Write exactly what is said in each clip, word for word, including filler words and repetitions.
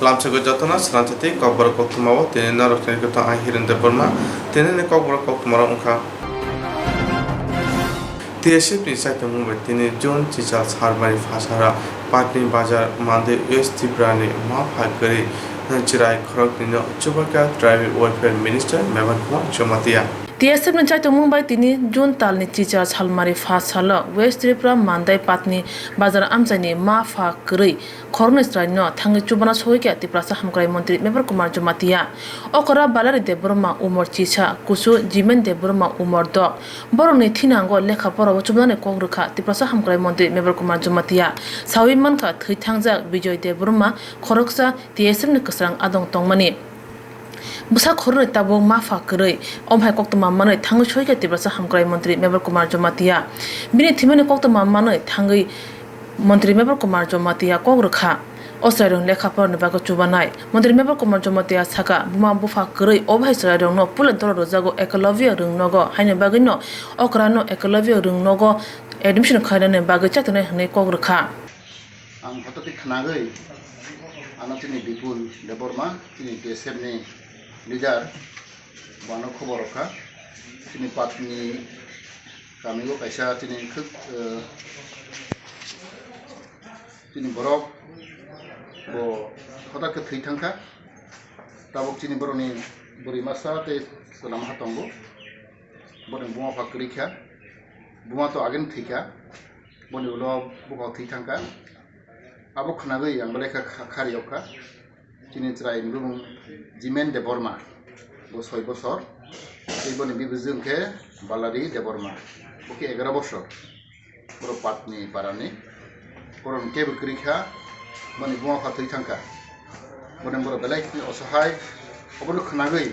Lamsogwi jotono swrangsa tei kokborok koktwmao tini norok chengkhe tong ang Hiren Debbarma. Tinini kokborok koktwmarok wngkha. T S F ni chaitomung bai tini June chichal salmari phasaro Patni Bazar Mandai West Tripura ni mapha kwrwi chwrai khoroknwino chubakha Tribal Welfare Minister Mevar Kumar Jamatia. T S F ni chaitomung bai tini June talni chichal salmari phasalo West Tripura Mandai Patni Bazar amchaini mapha kwrwi khoroknwi chwraino thangwi chubana sogwi kha Tiprasa Hamkrai Montri Mevar Kumar Jamatia. Okra Balari Debbarma umor chisa, kusu Jimen Debbarma umor dok. Borokni thinango lekha porao chubanani kok rwkha Tiprasa Hamkrai Montri Mevar Kumar Jamatia. Sawi mankha thwi thangjak Bijoy Debbarma khoroksa T S F ni kwsrang adong tongmani. Bwsa khoroknwi tabuk mapha kwrwi, omo hai koktwma manwi thangwi soi kha Tiprasa Hamkrai Montri Mevar Kumar Jamatia. Bini thwimani koktwma manwi thangwi Montri Mevar Kumar Jamatia kok rwkha. O chwrairokni lekha porani bagwi chubanai. Montri Mevar Kumar Jamatia sakha, buma bupha kwrwi obo hai chwrairokno puila dolo rwjago Eklavya Rwngnogo, haini bagwino okrano Eklavya Rwngnogo admission khlainani bagwi chatonai hwnwi kok rwkha. Ang hotote khwnagwi, ano chini Bipul Debbarma, chini T S F ni leader, bono khobor rwkha. Chini Patni kamio kaisa chini khwk, eh, chini borok bo hotak khe thwi thangkha. Tabuk chini borokni bwrwi masa tei chwla masa tongo. Borokni buma pha kwrwi kha. Buma to agini thwikha. Boni ulo bupha thwi thangkha. Abo khwnagwi ang belai kha kha-, khari okha. Chini chwrai ni bumung Jimen Debbarma, bo soi bosor. Tei boni bibijwng khe Balari Debbarma, bo khe egaro bosor. Borok Patni parani. Borok kebo kwrwi kha, boni buma pha thwi thangkha. Boni borok belai kheno osohai. Obono khwnagwi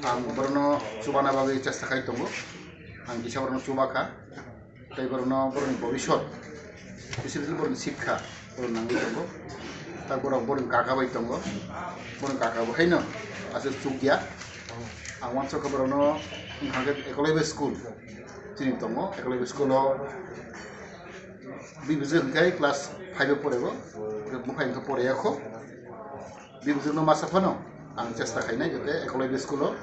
ang borokno chubana bagwi chesta khai tongo. Ang kisa borokno chuba kha. Tei borokno borokni bobiswt, specially borokni sikha, borok nangwi tongo. Tak borok borokni kaka bai tongo. Borokni kaka bo haino aswk chukya. Ang uansukha borokno wngkha khe Eklavya school chini tongo. Eklavya school o bibijwk hwnkhe class five o porego, buphai hwnkhe poriyakho. Bibijwkno masa phano ang chesta khainai, jate Eklavya school o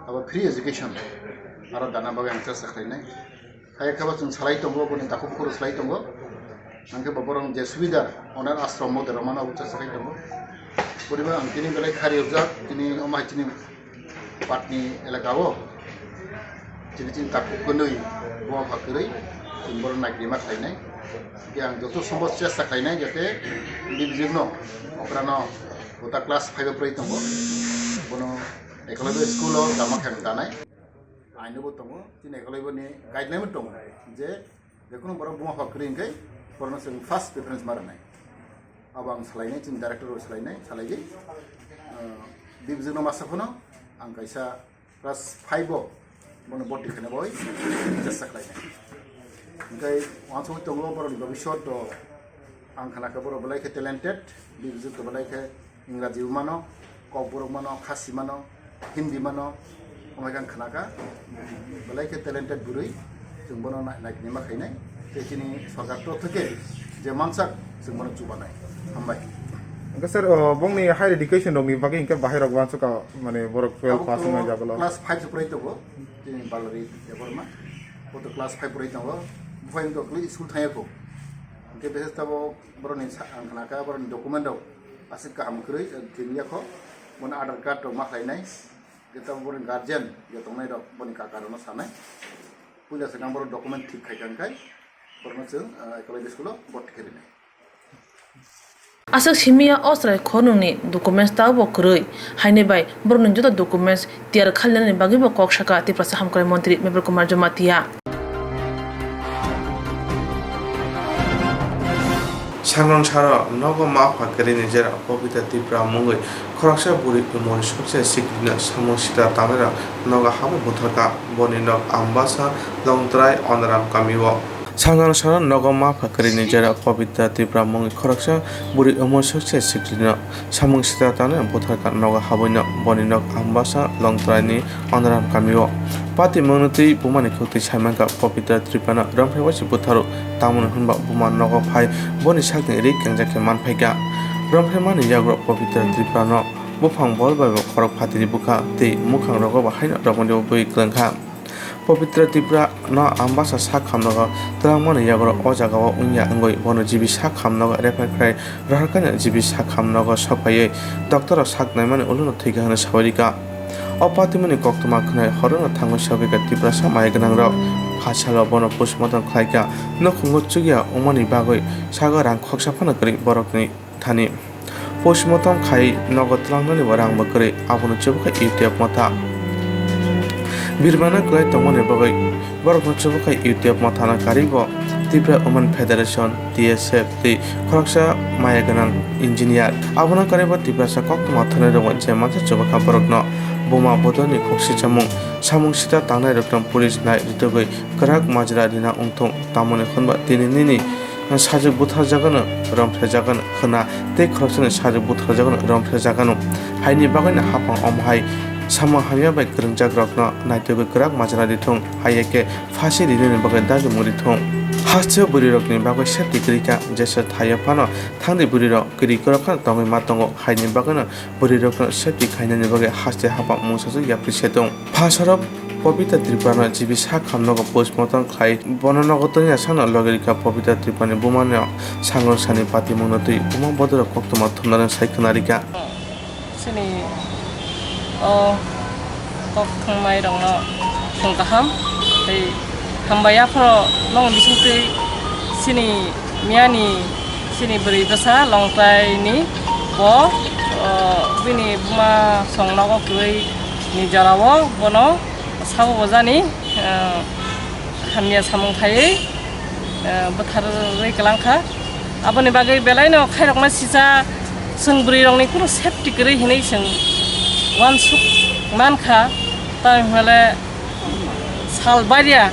abo free education aro dana bagwi ang chesta khainai. Hai khe bo chwng salai tongo, boni takhuk bukhuk salai tongo. Hwnkhe bo borok je subida onar ashram o derma no obo chasa khai tongo. Poriba ang tini belai khari ujak, tini omo hai chini Patni elaka o chini chini takhuk kwnwi buma pha kwrwi chwng borok naikrima khlainai. Hwnkhe ang joto sombo chesta khlainai jate bibijwk no okrano kota class five o prai tongo. Bono Eklavya school o dama khe ang danai. Aino bo tongo, chini Eklavya ni guideline bo tongo je, je kunu borok buma pha kwrwi hwnkhe borokno chwng first preference ma rwnai. Abo ang salainai, chini director bo salainai, salaigwi, ah, bibijwk no masa phano ang kaisa class five o bono bhorti khaina bagwi chesta khlainai. Hwnkhe uansugwi tongo borokni bobiswt to, ang khna khe borok belai khe talented, bibijwk to belai khe Ingraji bo mano, Kokborok mano, Khasi mano, Hindi mano, omo hai khe ang khna kha. Belai khe talented bwrwi, chwng bono nai-, naikinima khainai. Tei chini sorkar torof theke je mansak, chwng bono chubanai. Hambai. Hwnkhe sir, o, bongni higher education rokni bagwi hwnkhe bahai rok uansukha, mane borok twelve pass wngnai jagolo. Class five se prai tongo, chini Balari Debbarma. Bo to class five prai tongo. Buphai wngkha kwlwi school thangya kho. Hwnkhe bese tabuk borokni sa-, ang khna kha borokni document rok aswk kaham kwrwi, eh, tini yakho. Bono Aadhaar card rok ma khlainai. Hwnkhe tabuk borokni guardian je tongnai rok boni kaka rokno sanai. Puila swkang borok document thik khai kha hwnkhe borokno chwng, eh, Eklavya school o bhorti khe rinai. Aswk simi ya o chwrai khoroknwini documents tabukbo kwrwi, haini bai borokni joto documents tiyar khalinani bagwibo kok sakha Tiprasa Hamkrai Montri Mevar Kumar Jamatia. Sangrong saro nogo ma pha kwrwini jera Popita Tripura mungwi khoroksa bwrwi umor sokse sikrino samung sitra tangnairok nogo habwi butharkha. Boni nok Ambasa Longtrai Onaram kamio. Sangrong saro nogo ma pha kwrwini jera Popita Tripura mungwi khoroksa bwrwi umor sokse sikrino samung sitra tangnairok butharkha nogo habwino. Boni nok Ambasa Longtraini Onaram kamio. Pati mungno twi bumani khuktwi saimankha Popita Tripurano romphai waisa butharo, tamoni hwnba buma nogo phai boni sakni ri kengjak khe manphaikha. Romphemani yagrok Pabitra Tripura no buphang bol bai bo khorok phatiri bukha tei mukhang rogo bo haino romani bo bui kwlwng kha. Pabitra Tripura no Ambasa sak hamnogo twlangmani yagrok o jaga o wngya wngwi bono G B sak hamnogo refer khlai rohorkani G B sak hamnogo sok phaiwi doctor rok sak naimani ulo no thwikha hwnwi sawi rikha. O patimani koktwma khwnai horono thangwi sogwikha Tiprasa maya gwnangrok. Phasalo bono postmortem khlaikha. Nukhungo chukya wngmani bagwi sago rang khoksa phano kwrwi borokni thani. Postmortem khai nogo twlangnani bo rang bo kwrwi, abono chubukha U T F motha. Birmana kwlai tongmani bagwi borokno chubukha U T F mothano karwi bo Tripura Women Federation, T S F tei khoroksa maya gwnang engineer. Abono karwi bo Tiprasa koktwma thani rwngwi je mansa chubukha borokno. Buma bodolni khuksichamung, samung sita tangnai rokno police nai ritugwi kwrak majra rina wngthung, tamoni hwnba tini nini sajwk butharjagano romphrejagan khwna tei khoroksani sajwk butharjagano romphrejaganw. Haini bagwino haphang omo hai samung hamya bai kwrwngjak rokno naitugwi kwrak majra rithung, hai khe phasi rinani bagwi dagimung rithung. Hasteo bwrwirokni bagwi safety kwrwi kha, jesa thaio phano thangdi bwrwirok kwrwi kwrwk kheno tongwi ma tongo, haini bagwino bwrwirokno safety khainani bagwi haste haphang mungsaswk yapri se tong. Phasaro Pabitra Tripurano G B sak hamnogo postmortem khlai, bono nogo tongya sano logi rikha Pabitra Tripurani bumano sangrok sani patimungno twi buma bodorok koktwma thumnani sai khwna rikha. Chini o kok thwngnairokno thwng kaham tei hambai aphano nokni bisingtwi chini miyani chini bwrwi bwsa Longtaini bo, o, bini buma song nogo kwrwi ni jorao bono sabo bojani, o, hamya samung khaiwi, eh, bwtharwi kwlang kha. Aboni bagwi belaino khairokma sisa chwng bwrwirokni kunu safety kwrwi hinwi chwng uansuk man kha. Tamni hwnle sal baria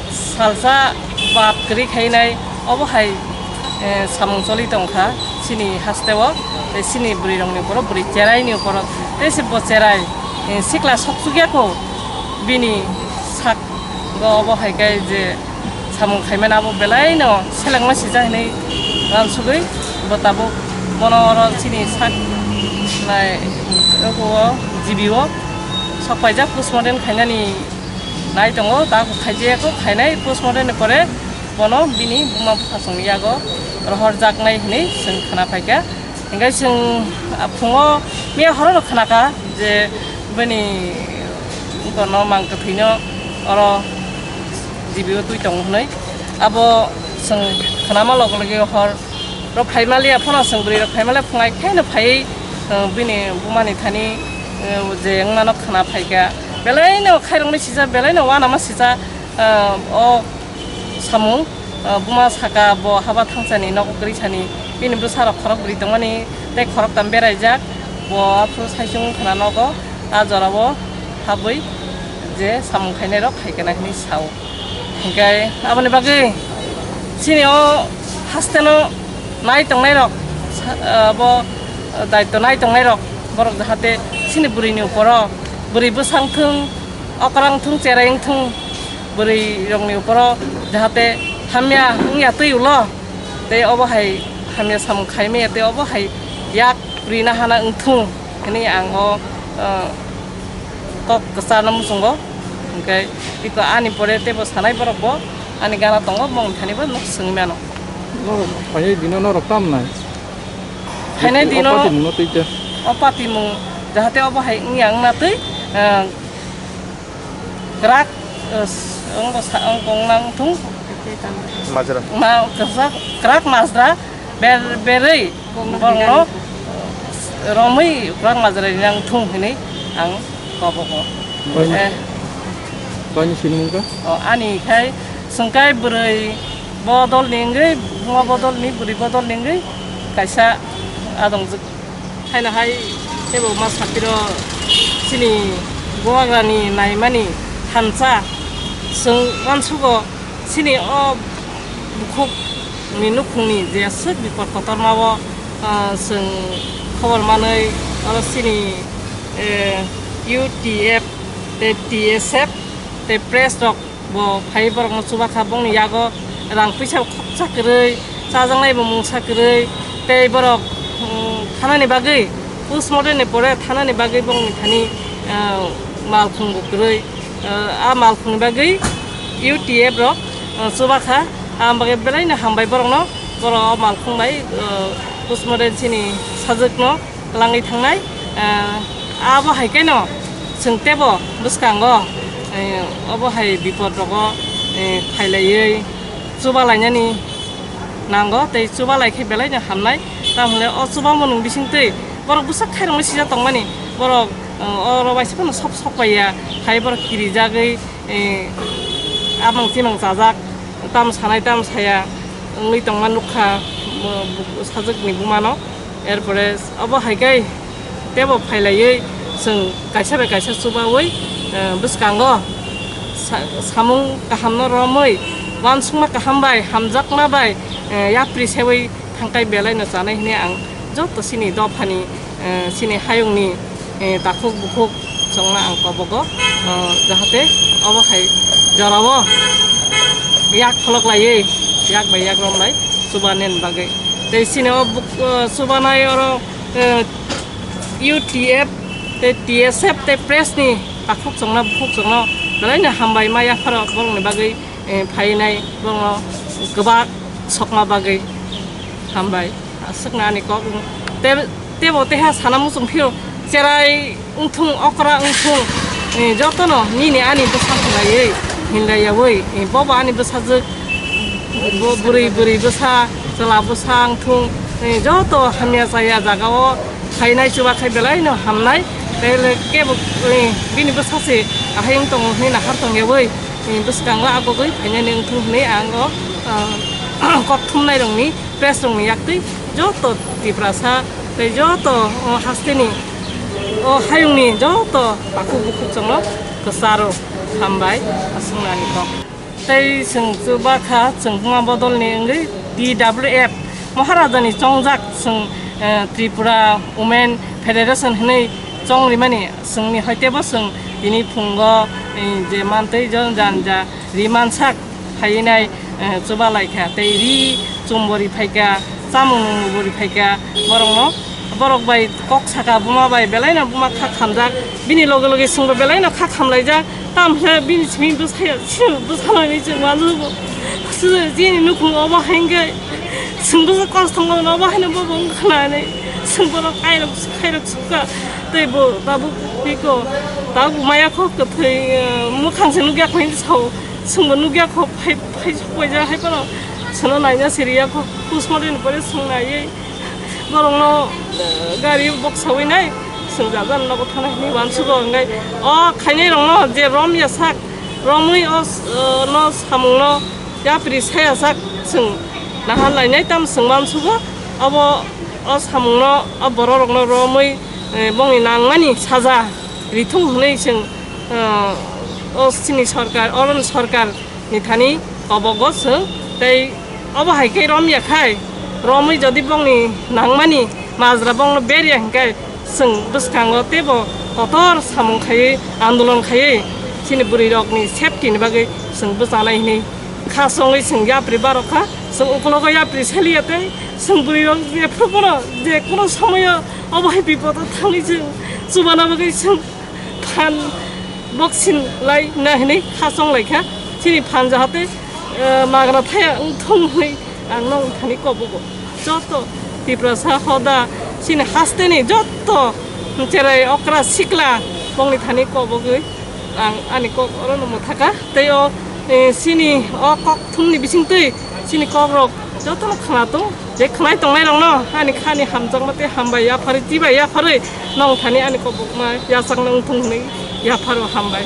salsa bap kwrwi khainai obo hai, eh, samung choli tong kha chini hasteo tei chini bwrwirokni ukoro bwrwi cheraini ukoro tei se bo cherai, eh, sikla sokchukya kho bini sak Bo obo hai khe je samung khaimani abo belaino selengma sijak hinwi uansugwi bo tabuk bono oro chini sak nai o G B o sok paijak postmortem khainani nai tongo, tabuk khaijaya kho, khainai postmortem ni pore bono bini buma bupha songni yago rohorjaknai hinwi chwng khna phaikha. Hingke chwng, ah, phungo miya horono khna kha je bini bono mang kwthwino oro G B o twi tongo hwnwi. Abo chwng khnama loge loge hor rok phaimaliya phano chwng bwrwi rok phaimaliya phungai khaino phaiwi, ah, bini bumani thani, ah, je wngmano khna phaikha. Belaino khairoknwi sijak, belaino uanama sijak, ah, o samung, ah, buma saka bo haba thangsani nogo kwrwi sani bini bwsarok khorok bwrwi tongmani tei khoroktham beraijak, bo aphuru saichung wngkhana nogo a jorao habwi je samung khainairok khaikana hinwi sao. Hinkhe aboni bagwi chini o hasteno nai tongnairok, sa-, ah, bo daityo nai tongnairok borok jahate chini bwrwini uporo bwrwi bwsang thung, okrang thung, cherai wng thung, bwrwi rokni uporo jahate hamya wngya twi ulo, tei obo hai hamya samung khaimaya tei obo hai yak rina hana wng thung hwnwi ang o, o, kok kwcharno muchungo. Hinkhe iko ani pore teibo sanai borok bo ani gana tongo, bongni thani bo nuk swngwi mano. Norok phaiyai dino norok tam nai? Phainai dino o patimungno twi te. O patimung jahate obo hai wngya wngna twi, ah, kwrak, ah, s-, wngbo sa-, wng-, wngna wng thung. Majra. Ma, kwrak, kwrak majra ber-, berwi borokno romwi kwrak majra rina wng thung hinwi ang kobogo. Baini, eh, baini sinimung kha? O, ani khai chwng kai bwrwi bodolni wngwi, buma bodolni, bwrwi bodolni wngwi kaisa adongjwk. Haino hai teibo ma sapiro chini bubagrani naimani thansa chwng uansugo chini o bukhukni nukhungni jeswk bipot kotormao, ah, chwng khobor manwi oro chini, eh, U T F tei T S F tei press rok bo phai borokno chuba kha, bongni yago rang puisa khoksa kwrwi, chajaknai bo mungsa kwrwi, tei borok, Thanani bagwi, postmortem ni pore thanani bagwi bongni thani, ah, malkhung bo kwrwi, ah, a malkhung ni bagwi U T F rok, ah, chuba kha, ang bagwi belai no hambai borok no, borok o malkhung bai, ah, postmortem chini sajwk no. Kwlangwi thangnai, ah, abo hai khe no chwng teibo bwskango, eh, obo hai bipod rogo, eh, phailaiwi chuba lainani nango, tei chuba lai khe belai no hamnai. Tamoni o chuba mwnwng bising twi borok bwsak khairokno sijak tongmani, borok, eh, oro bai se phano sok sok pai ya, hai borok kirijagwi, eh, amang chimang chajak, tam sanai tam saya wngwi tongma nukha, bo, bo, sajwkni bumano. Erpore obo hai khe teibo phailaiwi chwng kaisa bai kaisa chubaui, eh, bwskango sa-, samung kahamno romwi, uansukma kaham bai, hamjakma bai, eh, yapri seui thangkai belai no chanai hwnwi ang joto chini dophani, eh, chini hayungni, eh, takhuk bukhuk chwngno ang kobogo, eh, jahate obo hai jorao yak pholok laiwi, yak bai yak romlai chubanani bagwi. Tei chini o buk-, eh, chubanai oro, eh, U T F tei T S F tei press ni takhuk chwngno bukhuk chwngno belai no hambai ma yapharo borokni bagwi, eh, phainai borokno kwbak sokma bagwi hambai. Aswkno ani kok wng. Te-, teibo teha sana muchung phio cherai wngthung, okra wngthung, eh, jotono nini ani bwsa hinlaiwi, hinlaiyaui, eh, bobo ani bwsajwk, bo bwrwi, bwrwi bwsa, chwla bwsa wngthung, eh, joto hamya chaya jagao phainai chuba khai belai no hamnai. Tei le kebo, eh, bini bwsa se ahai wng tongo hwnwi nahar tongyaui, eh, bwskango agogwi phainani wngthung hwnwi ang o, ah, kok thumnai rokni press rokni yaktwi joto Tiprasa tei joto o hasteni o hayungni joto takhuk bukhuk chwngno kwcharo hambai aswkno ani kok. Tei chwng chuba kha chwng buma bodolni wngwi T W F Maharajani chongjak chwng, eh, Tripura Women Federation hwnwi chong rimani chwngni hoitebo chwng tini phungo, eh, je mantwi jon janja rimansak phainai, eh, chuba lai kha, tei ri chumbo ri phai kha, chamung nungbo ri phai kha, borokno, borok bai kok saka, buma bai belai no buma kha khamjak, bini loge loge chwngbo belai no kha khamlaijak, tamo khe bini simi bwsaya, simi bwsano hinwi chwng manjak bo. Chwng chini nukhung obo hai khe chwng bwsa kosto wngmano obo haino bobo wng kha nai, chwng borok kairok khairok sukha, tei bo tabuk tiko, tabuk maya kho kwthwi, eh, mwkhang se nukya kho hinwi sao. Chwngbo nukya kho, phai, phai, phaijak hai phano chwngno naina siriya kho, postmortem ni pore chwng naiwi borokno, eh, gari boksaui nai, chwng jajan nogo thana hinwi uansugo, hwnkhe o khainai rokno je rom ya sak, romwi o, eh, no samungno yapri saya sak chwng nahar lainai, tamo chwng uansugo, obo o samungno o borok rokno romwi, eh, bongni nangmani saja rithung hwnwi chwng, eh, o chini sorkar, oroni sorkar ni thani kobogo chwng, tei obo hai khe rom ya khai, romwi jodi bongni nangmani majra bongno ber ya hwnkhe chwng bwskango teibo kotor samung khaiwi andolon khaiwi chini bwrwi rokni safety ni bagwi chwng bwchanai hwnwi kha chongwi chwng yapri barokha, chwng ukologo yapri saliya tei chwng bwrwi rok jephru bono je kono somoyo obo hai bipodo thangwi chwng chubana bagwi chwng phan boksin lai na hinwi kha chong lai kha. Chini phan jahate, eh, magna thaya wng thung hinwi ang nong thani kobogo. Joto Tiprasa hoda chini hasteni joto cherai okra sikla bongni thani kobogwi ang ani kok oro no mwthaka. Tei o, eh, chini o kok thumni bisingtwi chini kok rok jotono khwna tongo. Je khwnai tongnai rokno ani khani hamjakma tei hambai yapharwi, chibai yapharwi nong thani ani kobokma yachakno wng thung hwnwi yapharo hambai.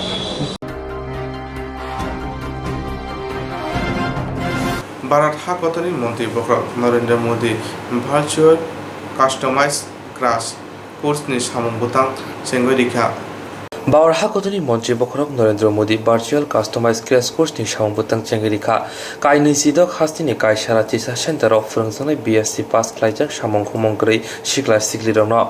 Bharat ha kotorni montri bokhorok Narendra Modi virtual customized crash course ni samung bwtang chengwi rikha. Bauar hakotorni montri bokhorok Narendra Modi virtual customized crash course ni samung bwtang chengwi rikha. Kainwi sidok hasteni Kaisara Teacher Center o phwrwngjaknai B S C pass khlaijak samung humung kwrwi sikla siklirokno.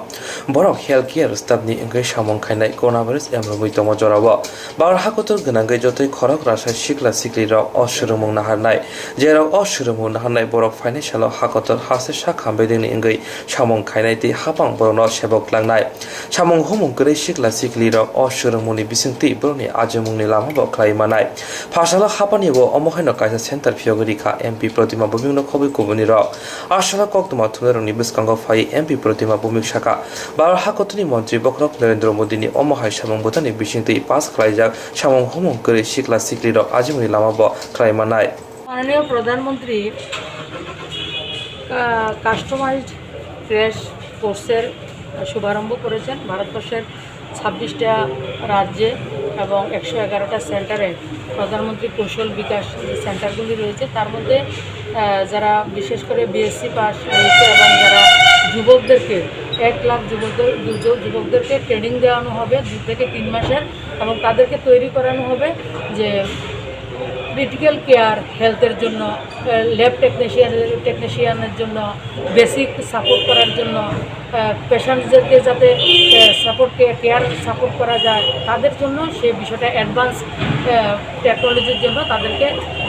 Borok health care staff ni wngwi samung khainai coronavirus emrwngwi tongma jorao. Bauar hakotor gwnangwi jotoi khorok rasai sikla siklirok o swrwngmung naharnai. Jerok o swrwngmung naharnai borok phainai salo hakotor haste sak hambai dengni wngwi samung khainai tei hapang borokno sebok klangnai. Samung humung kwrwi sikla siklirok o swrwngmungni bisingtwi borokni ajimungni lama bo khlai manai. Phasalo hapani bo omo haino kaisa center phiyogwi rikha M P Protima Bhumikno khobwi kubunirok. Asalo koktwma thumnairokni bwskango phai M P Protima Bhumik saka, Bharat hakotorni montri bokhorok Narendra Modini omo hai samung bwtangni bisingtwi pass khlaijak samung humung kwrwi sikla siklirok ajimungni lama bo khlai manai. মাননীয় প্রধানমন্ত্রী কা-, customised crash কোর্সের শুভারম্ভ করেছেন। ভারতবর্ষের ছাব্বিশটা রাজ্যে এবং একশো এগারোটা সেন্টারে প্রধানমন্ত্রী কৌশল বিকাশ যে সেন্টারগুলি রয়েছে, তার মধ্যে, আহ, যারা বিশেষ করে বিএসসি পাস রয়েছে এবং যারা যুবকদেরকে, এক লাখ যুবকদের, যুব-, যুবকদেরকে ট্রেনিং দেওয়ানো হবে দুই থেকে তিন মাসের, এবং তাদেরকে তৈরি করানো হবে যে ক্রিটিক্যাল কেয়ার হেলথের জন্য, আহ, ল্যাব টেকনিশিয়ান, টেকনিশিয়ানের জন্য, বেসিক সাপোর্ট করার জন্য, আহ, পেশেন্টদেরকে যাতে, আহ, সাপোর্ট কে-, কেয়ার সাপোর্ট করা যায়, তাদের জন্য সেই বিষয়টা অ্যাডভান্স, আহ, টেকনোলজির জন্য তাদেরকে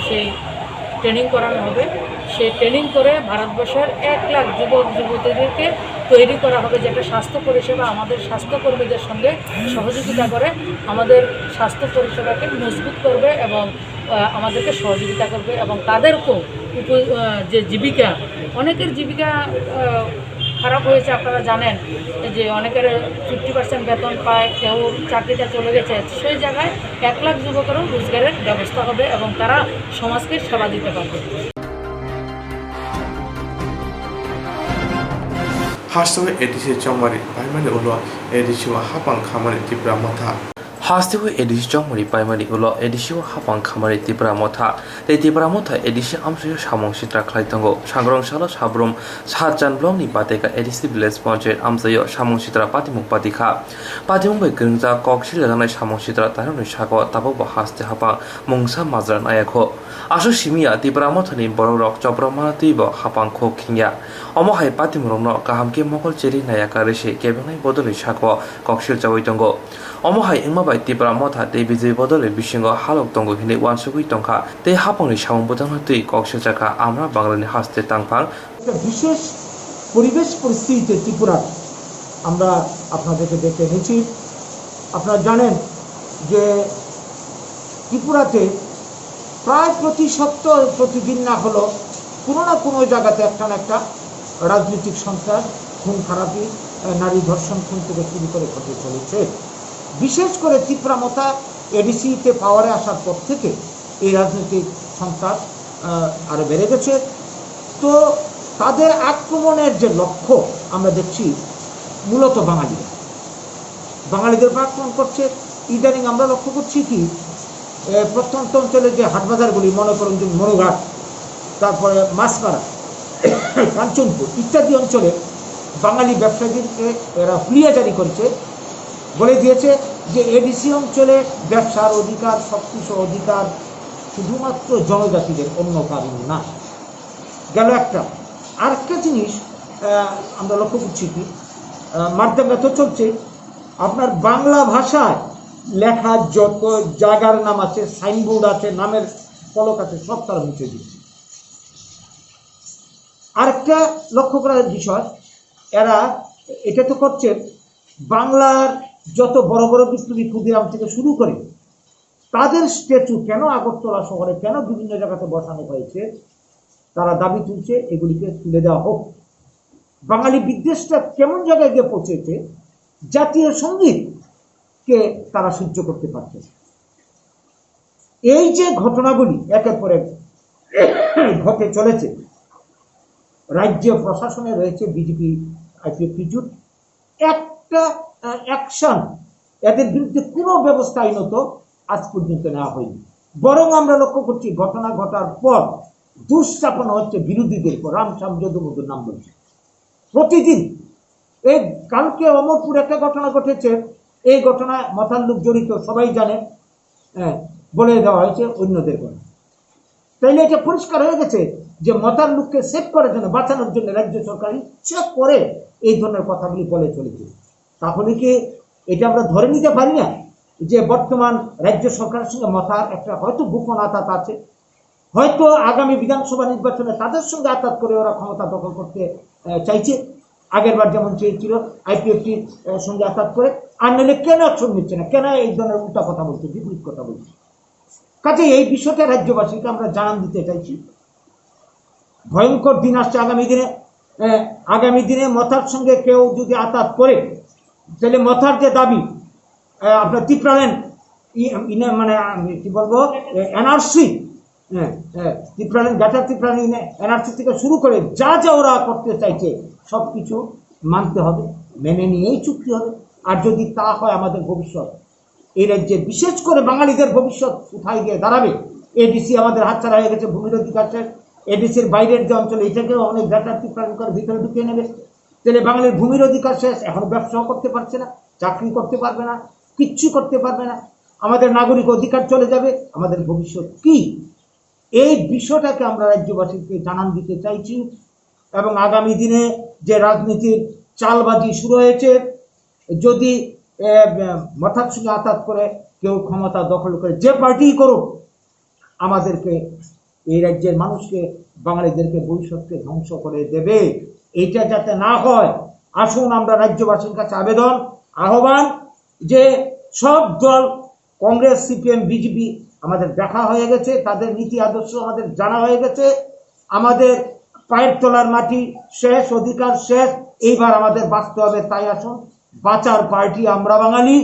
সেই ট্রেনিং করানো হবে। সেই ট্রেনিং করে ভারতবর্ষের এক লাখ যুবক যুবতীদেরকে তৈরি করা হবে, যেটা স্বাস্থ্য পরিষেবা আমাদের স্বাস্থ্যকর্মীদের সঙ্গে সহযোগিতা করে আমাদের স্বাস্থ্য পরিষেবাকে মজবুত করবে এবং, আহ, আমাদেরকে সহযোগিতা করবে এবং তাদেরকেও উপ-, আহ, যে জীবিকা, অনেকের জীবিকা, আহ, খারাপ হয়েছে, আপনারা জানেন যে অনেকের ফিফটি পার্সেন্ট বেতন পায়, কেউ চাকরিটা চলে গেছে, সেই জায়গায় এক লাখ যুবকেরও রোজগারের ব্যবস্থা হবে এবং তারা সমাজকে সেবা দিতে পারবে। Hasteo A D C chongmari paimani ulo A D C o hapang khamani Tipra Motha. Hasteo A D C chongmari paimani ulo A D C o hapang khamani Tipra Motha. Tei Tipra Motha A D C amchaio samung sitra khlai tongo. Sangrong salo Sabrum Satchan Block ni Bateka A D C Village Panchayat amchaio samung sitra patimung patikha. Patimung bai kwrwngjak kok siljajaknai samung sitra tairokni saka tabukbo haste hapang mungsa majra naiya kho. Aswk simi ya, Tipra Mothani borokrok chopropmano twibo hapang kho khingya. Omo hai patimrokno kaham khe mokol cherwi naiya karwi se kebengnaini bodolni saka kok silchaui tongo. Omo hai wngma bai Tipra Motha tei B J P bodolni bisingo halok tongo hinwi uansugui tongkha tei hapangni samung bwtangno twi kok silchakha Amra Bangalani haste tangphang একটা বিশেষ পরিবেশ পরিস্থিতিতে ত্রিপুরার আমরা আপনাদেরকে ডেকে এনেছি। আপনারা জানেন যে ত্রিপুরাতে প্রায় প্রতি সপ্তাহ, প্রতিদিন না হলেও কোনো না কোনো জায়গাতে একটা না একটা রাজনৈতিক সন্ত্রাস, খুন খারাপি, আহ, নারী ধর্ষণ খুন থেকে শুরু করে ঘটে চলেছে। বিশেষ করে তিপ্রা মথা এডিসিতে পাওয়ারে আসার পর থেকে এই রাজনৈতিক সন্ত্রাস, আহ, আরো বেড়ে গেছে। তো তাদের আক্রমণের যে লক্ষ্য আমরা দেখছি মূলত বাঙালিরা, বাঙালিদের উপর আক্রমণ করছে। ইদানিং আমরা লক্ষ্য করছি কি, এ, প্রত্যন্ত অঞ্চলে যে হাটবাজারগুলি, মনে করুন যে মনুঘাট, তারপরে মাছপাড়া, কাঞ্চনপুর ইত্যাদি অঞ্চলে বাঙালি ব্যবসায়ীদেরকে এরা হুলিয়া জারি করেছে, বলে দিয়েছে যে এডিসি অঞ্চলে ব্যবসার অধিকার, সব কিছু অধিকার শুধুমাত্র জনজাতিদের, অন্য কারণ না। গেল একটা। আরেকটা জিনিস, আহ, আমরা লক্ষ্য করছি কি, আহ, মারদাঙ্গা তো চলছে, আপনার বাংলা ভাষায় লেখা যত জায়গার নাম আছে, সাইনবোর্ড আছে, নামের ফলক আছে, সব তারা মুছে দিচ্ছে। আরেকটা লক্ষ্য করার বিষয়, এরা এটা তো করছে, বাংলার যত বড় বড় বিপ্লবী ক্ষুদিরাম থেকে শুরু করে তাদের স্ট্যাচু কেন আগরতলা শহরে, কেন বিভিন্ন জায়গাতে বসানো হয়েছে, তারা দাবি তুলছে এগুলিকে তুলে দেওয়া হোক। বাঙালি বিদ্বেষটা কেমন জায়গায় গিয়ে পৌঁছেছে, জাতীয় সঙ্গীত কে তারা সহ্য করতে পারছে না। এই যে ঘটনাগুলি একের পর এক ঘটে চলেছে, রাজ্য প্রশাসনে রয়েছে বিজেপি আইপিএফটি জোট, একটা, আহ, অ্যাকশন, এদের বিরুদ্ধে কোনো ব্যবস্থা আইনত আজ পর্যন্ত নেওয়া হয়নি। বরং আমরা লক্ষ্য করছি ঘটনা ঘটার পর দুষ চাপানো হচ্ছে বিরোধীদের উপর, রাম শ্যাম যদুমধুর নাম বলছে প্রতিদিন। এই কালকে অমরপুর একটা ঘটনা ঘটেছে, এই ঘটনায় মথার লোক জড়িত, সবাই জানে। হ্যাঁ, বলে দেওয়া হয়েছে অন্যদের কথা। তাইলে এটা পরিষ্কার হয়ে গেছে যে মথার লোককে সেভ করার জন্য, বাঁচানোর জন্য রাজ্য সরকার ইচ্ছা করে এই ধরনের কথাগুলি বলে চলেছে। তাহলে কি এটা আমরা ধরে নিতে পারি না যে বর্তমান রাজ্য সরকারের সঙ্গে মথার একটা হয়তো গোপন আতাত আছে, হয়তো আগামী বিধানসভা নির্বাচনে তাদের সঙ্গে আতাত করে ওরা ক্ষমতা দখল করতে, আহ, চাইছে, আগের বার যেমন চেয়েছিল আইপিএফটির, আহ, সঙ্গে আতাত করে, আর নাহলে কেন অ্যাকশন নিচ্ছে না, কেন এই ধরনের উল্টা কথা বলছে, বিপরীত কথা বলছে? কাজে এই বিষয়টা রাজ্যবাসীকে আমরা জানান দিতে চাইছি। ভয়ঙ্কর দিন আসছে আগামী দিনে। আহ, আগামী দিনে মথার সঙ্গে কেউ যদি আতাত করে, তাহলে মথার যে দাবি, আহ, আপনার টিপ্রাল্যান্ড ই-, ইনে-, মানে আমি কি বলবো, এনআরসি, হ্যাঁ, হ্যাঁ, টিপ্রাল্যান্ড, গ্রেটার টিপ্রাল্যান্ড এনআরসি থেকে শুরু করে যা যা ওরা করতে চাইছে, সব কিছু মানতে হবে, মেনে নিয়েই চুক্তি হবে। আর যদি তা হয়, আমাদের ভবিষ্যৎ, এই রাজ্যে বিশেষ করে বাঙালিদের ভবিষ্যৎ কোথায় গিয়ে দাঁড়াবে? এডিসি আমাদের হাতছাড়া হয়ে গেছে, ভূমির অধিকার শেষ। এডিসির বাইরের যে অঞ্চল, এটাকেও অনেক গ্রেটার টিপ্রাল্যান্ড করে ভিতরে ঢুকিয়ে নেবে। তাহলে বাঙালির ভূমির অধিকার শেষ, এখন ব্যবসাও করতে পারছে না, চাকরি করতে পারবে না, কিচ্ছু করতে পারবে না। আমাদের নাগরিক অধিকার চলে যাবে, আমাদের ভবিষ্যৎ কি? এই বিষয়টাকে আমরা রাজ্যবাসীকে জানান দিতে চাইছি। এবং আগামী দিনে যে রাজনীতির চালবাজি শুরু হয়েছে, যদি, এ, মথার সঙ্গে আতাত করে কেউ ক্ষমতা দখল করে, যে পার্টি করুক, আমাদেরকে, এই রাজ্যের মানুষকে, বাঙালিদেরকে ভবিষ্যৎকে ধ্বংস করে দেবে। এইটা যাতে না হয়, আসুন আমরা রাজ্যবাসীর কাছে আবেদন, আহ্বান, যে সব দল, কংগ্রেস, সিপিএম, বিজেপি, আমাদের দেখা হয়ে গেছে, তাদের নীতি আদর্শ আমাদের জানা হয়ে গেছে, আমাদের পায়ের তলার মাটি শেষ, অধিকার শেষ, এইবার আমাদের বাঁচতে হবে। তাই আসুন, বাঁচার পার্টি আমরা বাঙালি,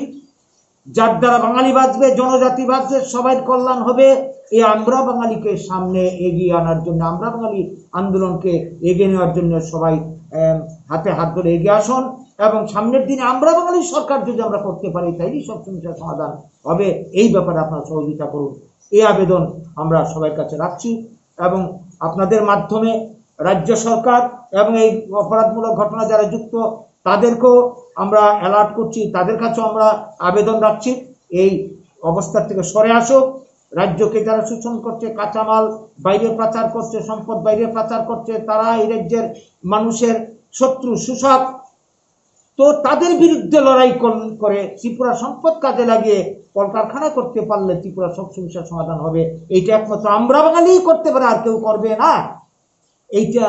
যার দ্বারা বাঙালি বাঁচবে, জনজাতি বাঁচবে, সবাই কল্যাণ হবে। এই আমরা বাঙালিকে সামনে এগিয়ে আনার জন্য, আমরা বাঙালি আন্দোলনকে এগিয়ে নেওয়ার জন্য সবাই, আহ, হাতে হাত ধরে এগিয়ে আসুন। এবং সামনের দিনে আমরা বাঙালি সরকার যদি আমরা করতে পারি, তাইলেই সব সমস্যার সমাধান হবে। এই ব্যাপারে আপনারা সহযোগিতা করুন, এই আবেদন আমরা সবার কাছে রাখছি। এবং আপনাদের মাধ্যমে রাজ্য সরকার এবং এই অপরাধমূলক ঘটনা যারা যুক্ত, তাদেরকেও আমরা অ্যালার্ট করছি, তাদের কাছেও আমরা আবেদন রাখছি, এই অবস্থা থেকে সরে আসুক। রাজ্যকে যারা শোষণ করছে, কাঁচামাল বাইরে পাচার করছে, সম্পদ বাইরে পাচার করছে, তারা এই রাজ্যের মানুষের শত্রু, শোষক। তো তাদের বিরুদ্ধে লড়াই কর-, করে ত্রিপুরা সম্পদ কাজে লাগিয়ে কলকারখানা করতে পারলে ত্রিপুরা সব সমস্যার সমাধান হবে। এইটা একমাত্র আমরা বাঙালিই করতে পারে, আর কেউ করবে না। এইটা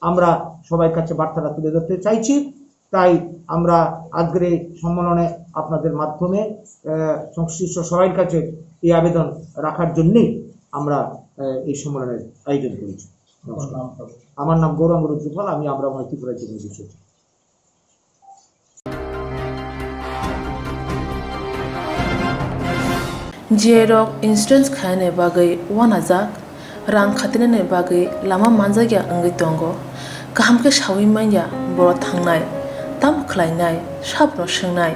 আমরা সবার কাছে বার্তাটা তুলে ধরতে চাইছি। তাই আমরা আজকের এই সম্মেলনে আপনাদের মাধ্যমে, আহ, সংশ্লিষ্ট সবার কাছে এই আবেদন রাখার জন্যই আমরা, আহ, এই সম্মেলনের আয়োজন করেছি। নমস্কার। আমার নাম গৌরাঙ্গ রুদ্রপাল, আমি আমরা ত্রিপুরা জেলা সচিব। G I rok insurance khaina bagwi uanajak, rang khatinani bagwi lama manjakya wngwi tongo. Kaham khe saui manya borok thangnai, tamo khlainai, sabno swngnai.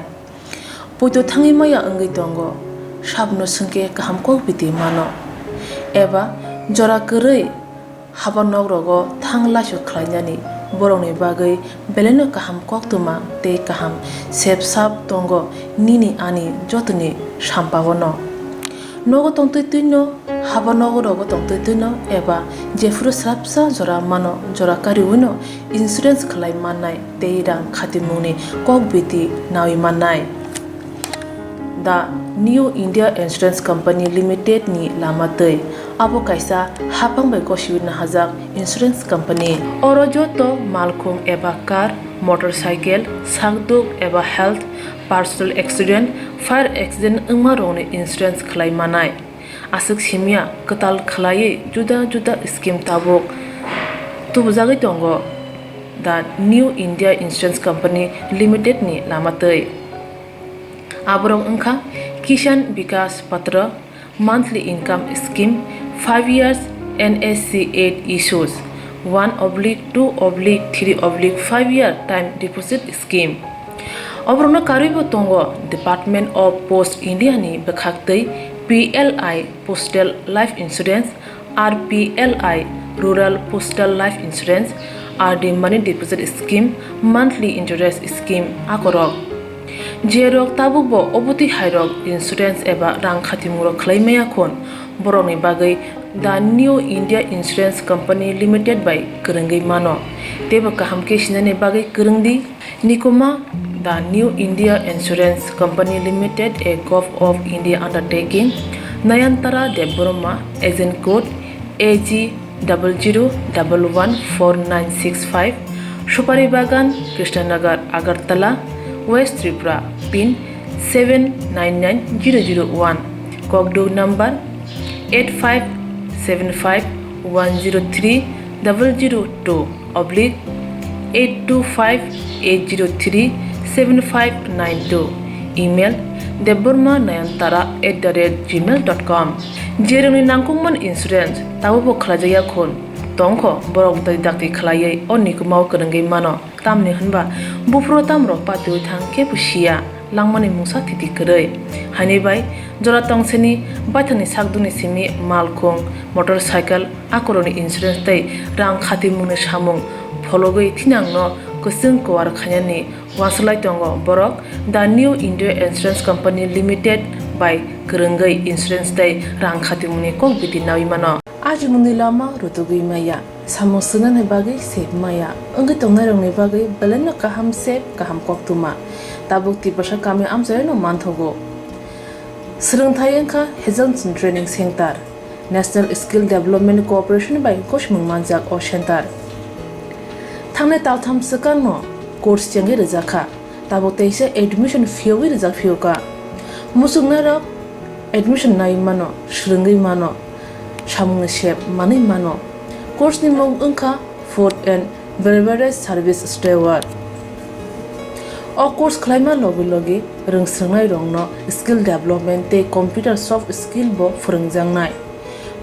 Poito thangwi maya wngwi tongo, sabno swngkhe kaham kok biti mano. Eba jora kwrwi haba nok rogo thang laisu khlainani borokni bagwi belaino kaham koktwma tei kaham sep sap tongo nini ani jotoni sampao no. Nogo tongtwi twino, haba nogo rogo tongtwi twino eba jephuru srapsa jora mano jora kariwino insurance khlai mannai tei rang khatimungni kok biti nawi mannai. The New India Insurance Company Limited ni lama twi. Abo kaisa hapang bai gosiwi nahajak insurance company. Oro joto malkhung eba car, motorcycle, sakduk eba health, personal accident, fire accident wngma rokni insurance khlai manai. Aswk simya kwtal khlaiwi juda juda scheme tabuk tubujagwi tongo. The New India Insurance Company Limited ni lama twi. Aborok wngkha Kisan Vikas Patra, monthly income scheme, five years N S C eight issues, one oblique two oblique three oblique five year time deposit scheme. Oborokno karwibo tongo Department of Post India ni bwkhaktwi P L I Postal Life Insurance, R P L I Rural Postal Life Insurance, R D Money Deposit Scheme, Monthly Interest Scheme akorok. Jerok tabukbo obotwi hairok insurance eba rang khatimungrok khlai maya khun, borokni bagwi The New India Insurance Company Limited bai kwrwngwi mano. Teibo kaham khe sinani bagwi kwrwng di. Nikuma, The New India Insurance Company Limited, a Govt of India undertaking, Nayantara Debbarma, agent code A G double zero double one four nine six five, Supari Bagan, Krishnanagar, Agartala, West Tripura, pin seven nine nine zero zero one, kokduk number eight five seven five one zero three double zero two oblique eight two five eight zero three seven five nine two, email debbarma nayantara at the rate gmail dot com. Jerokni nangkukmani insurance tabukbo khlaijakya khun tongkho, borok twi dakti khlaiwi o nikumao kwrwngwi mano. Tamni hwnba buphuru tamrok patiwi thang khe bo siya langmani mungsa thiti kwrwi. Haini bai jora tongseni baithangni sakdukni simi malkhung, motorcycle, akorokni insurance tei rang khatimungni samung phologwi thinangno kwchwng kuar khainani uansuk lai tongo borok. The New India Insurance Company Limited bai kwrwngwi insurance tei rang khatimungni kok biti naui mano. Ajimungni lama rutugwi maya. Samung swngnani bagwi sep maya wngwi tongnairokni bagwi belaino kaham sep, kaham koktwma. Tabuk Tiprasa kami amchaino manthogo. Swrwngthai wngkha Hazelson Training Center. National Skill Development Corporation bai gosimung manjak o center. Thangnai taltham swkangno course chengwi rwjakha. Tabuk teisa admission phiyogwi rijak phiyokha. Muchungnairok admission naiwi mano, swrwngwi mano, samungni sep manwi mano. Course ni mung wngkha Food and Beverage Service Steward. O course khlaima logi logi rwngswrwngnairokno skill development tei computer soft skill bo phwrwngjaknai.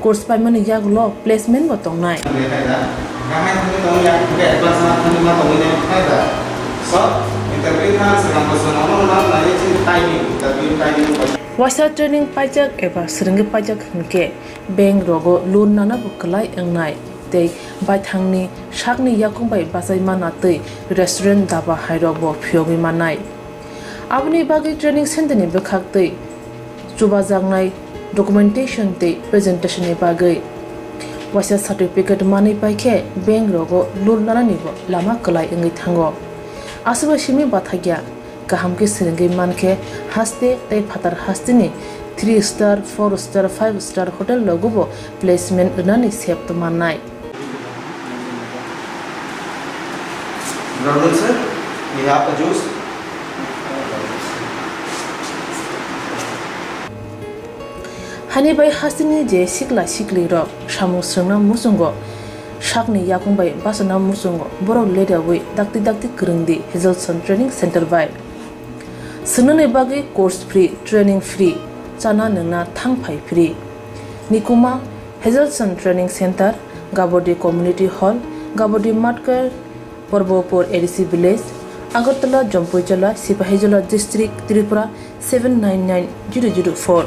Course paimani yagulo placement bo tongnai. Waisa training paijak eba swrwngwi paijak hwnkhe bank rogo loan nana bo kwlai wngnai tei baithangni sakni yakung bai bachai mana tei restaurant, daba hairok bo phiyogwi mannai. Aboni bagwi training center ni bwkhak tei chubajaknai documentation tei presentation ni bagwi waisa certificate manwi paikhe bank rogo loan lanani bo lama kwlai wngwi thango. Aswk bai simi bathakya kaham khe swrwngwi mankhe haste tei phatar hasteni three star, four star, five star hotel rogo bo placement rwnani sep mannai. Brother sir, we have a juice. Hani bai hasteni je sikla siklirok samung swrwngna muchungo sakni yakung bai bachana muchungo borok ledaui dakti dakti kwrwng di Hazelson Training Center bai. Swngnani bagwi course free, training free, chana nwngna thang phai free. Nikuma Hazelson Training Center, Gabodi Community Hall, Gabodi Matkar, Porbopur A D C Village, Agartala, Jampuijala, Sipahijola District, Tripura seven nine nine zero zero four.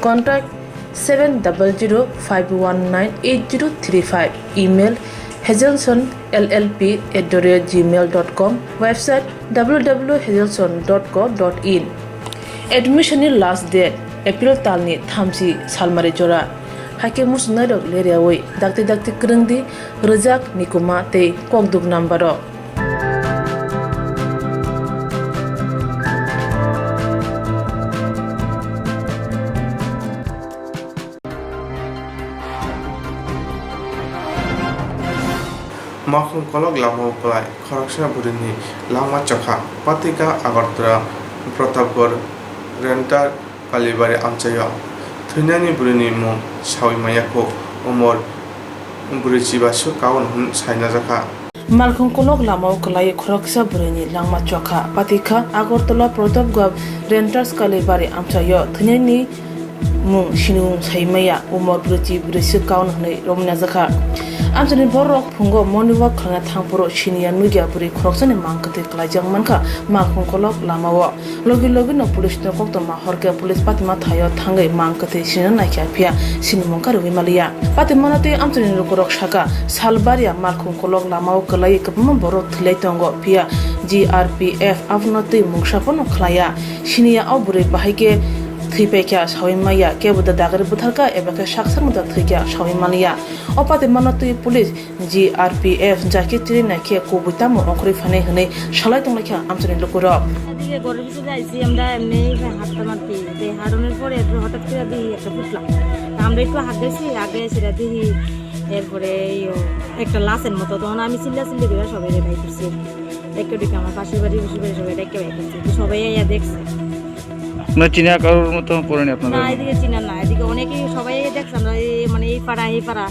Contact seven double zero five one nine eight zero three five, email hazelson L L P at the rate gmail dot com, website W W W hazelson dot co dot in. Admission ni last date April talni thamchi salmari jora. Haikhe muchungnairok leriaui dakti dakti kwrwng di rwjak Nikuma tei kokduk number o. Malkhung kolok lama o kwlai khoroksa bwrwini langma chokha patika Agartala Pratapgarh Rental Kalibari amchaio. Thwinani bwrwini mung saui maya kho, umor brwichi ba suk kaun hwn sainajakha. Malkhung kolok lama o kwlai khoroksa bwrwini langma chokha patika Agartala Pratapgarh Renters Kalibari amchaio. Thwinani Mung sinimung saimaya, umor brwichi brwiswk kaun hwnwi romwi najakha. Amchaini bororok phungo morning walk khlaina thangphuru siniya nukya bwrwi khoroksani mang kwthwi klaijak mankha malkhung kolok lamao. Logi logino police no koktwma horkhe police patima thaio thangwi mang kwthwi sinina naikha, phiya sinimung karwi maliya. Patimano tei amchaini lukurok saka, sal bariya malkhung kolok lamao kwlaiwi kwbangma borok thwilai tongo, phiya G R P F abono twi mungsa phano khlaiya. Siniya o bwrwi bahai khe thwi paikha saui maya, kebo da dagari bwtharkha eba khe sak sakno da thwikha saui maliya. O patimano twi police G R P F jaki chiri naikhe kubui tamo ongkhorwi phainai hwnwi salai tonglaikha amchaini lukurok. এদিকে ঘরের ভিতরে আইছি আমরা, এমনি হাঁটতাম আর কি। তো হাঁটানোর পরে একটু হঠাৎ করে দেখি একটা পুতলা। তো আমরা একটু হাঁক গেছি, আগে সেটা দেখি, এরপরে এই ও একটা লাশের মতো। তখন আমি চিল্লা চিল্লি করে সবাই রেডাই করছি। দেখতে দেখতে আমার পাশের বাড়ি, পাশের বাড়ি সবাই দেখতে পাই করছি। তো সবাই আইয়া দেখছে। আপনার চিনা কারোর মতো পড়েনি আপনাদের? না, এদিকে চিনা না, এদিকে অনেকেই সবাই দেখছে। আমরা এই, মানে, এই পাড়া, এই পাড়া।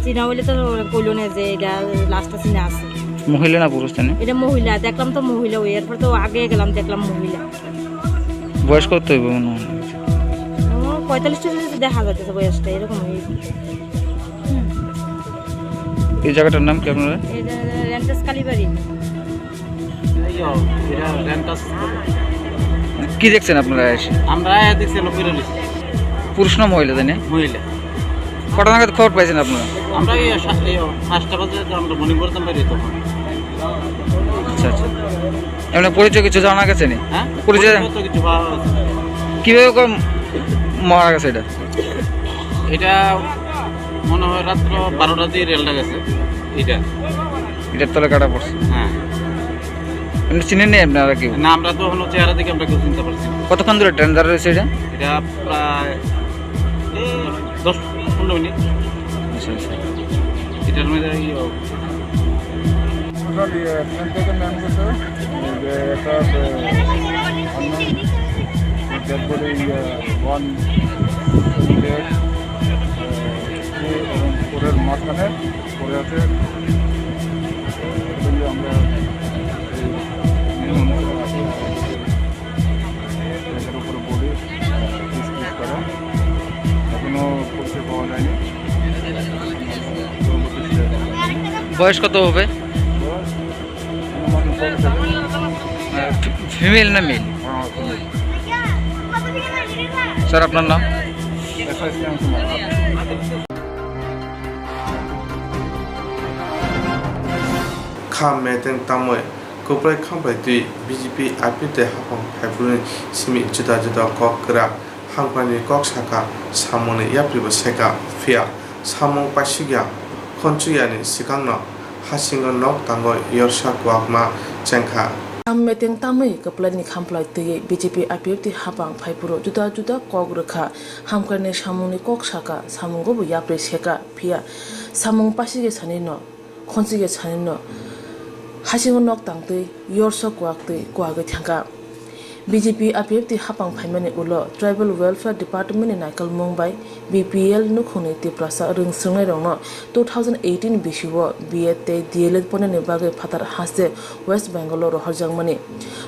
চিনা হইলে তো কইলো না যে এটা লাশটা চিনা আছে। মহিলা না পুরুষ জানি? এটা মহিলা, দেখলাম তো মহিলা, ওই এরপর তো আগে গেলাম, দেখলাম মহিলা। বয়স কত হইব মনে হয়? ও, পঁয়তাল্লিশ চল্লিশ দেখা যাচ্ছে বয়সটা, এরকম হয়ে। এই জায়গাটার নাম কি আপনারা? এটা রেন্টাস কালীবাড়ি। এই যে, এটা রেন্টাস। কি দেখছেন আপনারা এসে? আমরা এসে দেখছি লোকের পুরুষ না মহিলা জানি? মহিলা। কটা নাগাদ খবর পাইছেন আপনারা? আমরা এই সা-, এই পাঁচটা বাজে তো আমরা মর্নিং করতাম বাইরে তখন। আচ্ছা, আচ্ছা। এমনি পরিচয় কিছু জানা গেছে নি? হ্যাঁ? পরিচয় পরিচয় তো কিছু পাওয়া গেছে। কিভাবে করে মারা গেছে এটা? এটা মনে হয় রাত্র বারোটাতেই রেলটা গেছে। এটা। এটার তলে কাটা পড়ছে। হ্যাঁ। এমনি চিনেন নি আপনারা কেউ? না, আমরা তো এখনো চেহারা দেখে আমরা কেউ চিনতে পারছি না। কতক্ষণ ধরে ট্রেন দাঁড়া রয়েছে এটা? এটা প্রায় এই দশ পনেরো মিনিট। আচ্ছা, আচ্ছা। এটার মধ্যে এই টোটাল, ইয়ে, ট্রেন থেকে নেমে গেছে, এই যে একটা, এ, আননোন ডেড বডি, ইয়ে, ওয়ান, ডেড, এ, থ্রি এবং ফোরের মাঝখানে পড়ে আছে। এই জন্য আমরা এই নিয়ম অনুসারে আছি। এটার উপরে বডি, আহ, পিস পিস করা। এখনো পরিচয় পাওয়া যায়নি। পরবর্তী স্টেপ। বয়স কত হবে? বয়স অনুমান কম থাকবে। আহ, ফি-, ফিমেল না মেল? হ্যাঁ, ফিমেল। স্যার, আপনার নাম? এসআই শ্যাম Kumar. Kha meteng tamwi kwplai khambai twi B J P I P F tei haphang phaiphuruni simi juda juda kok kwrak hamkrai ni kok sakha, samungni yapri bo sekha, phiya samung paisukya khonchukyani swkangno hasingo nok tangwi yorsa kwakma chengkha. Kha meteng tamwi kwplai ni khamplai twi B J P I P F tei haphang phaiphuru juda juda kok rwkha, hamkrai ni samungni kok sakha, samungo bo yapri sekha, phiya samung paisukya sanino. Khonchikya sanino hasingo nok tangtwi yorsa kwak twi kwagwi thangkha. B J P I P F tei haphang phaimani ulo Tribal Welfare Department ni naikolmung bai B P L nukhungni Tiprasa rwngswrwngnairokno two thousand eighteen bisio B Ed tei D L Ed ponani bagwi phatar haste West Bengal o rohorjakmani.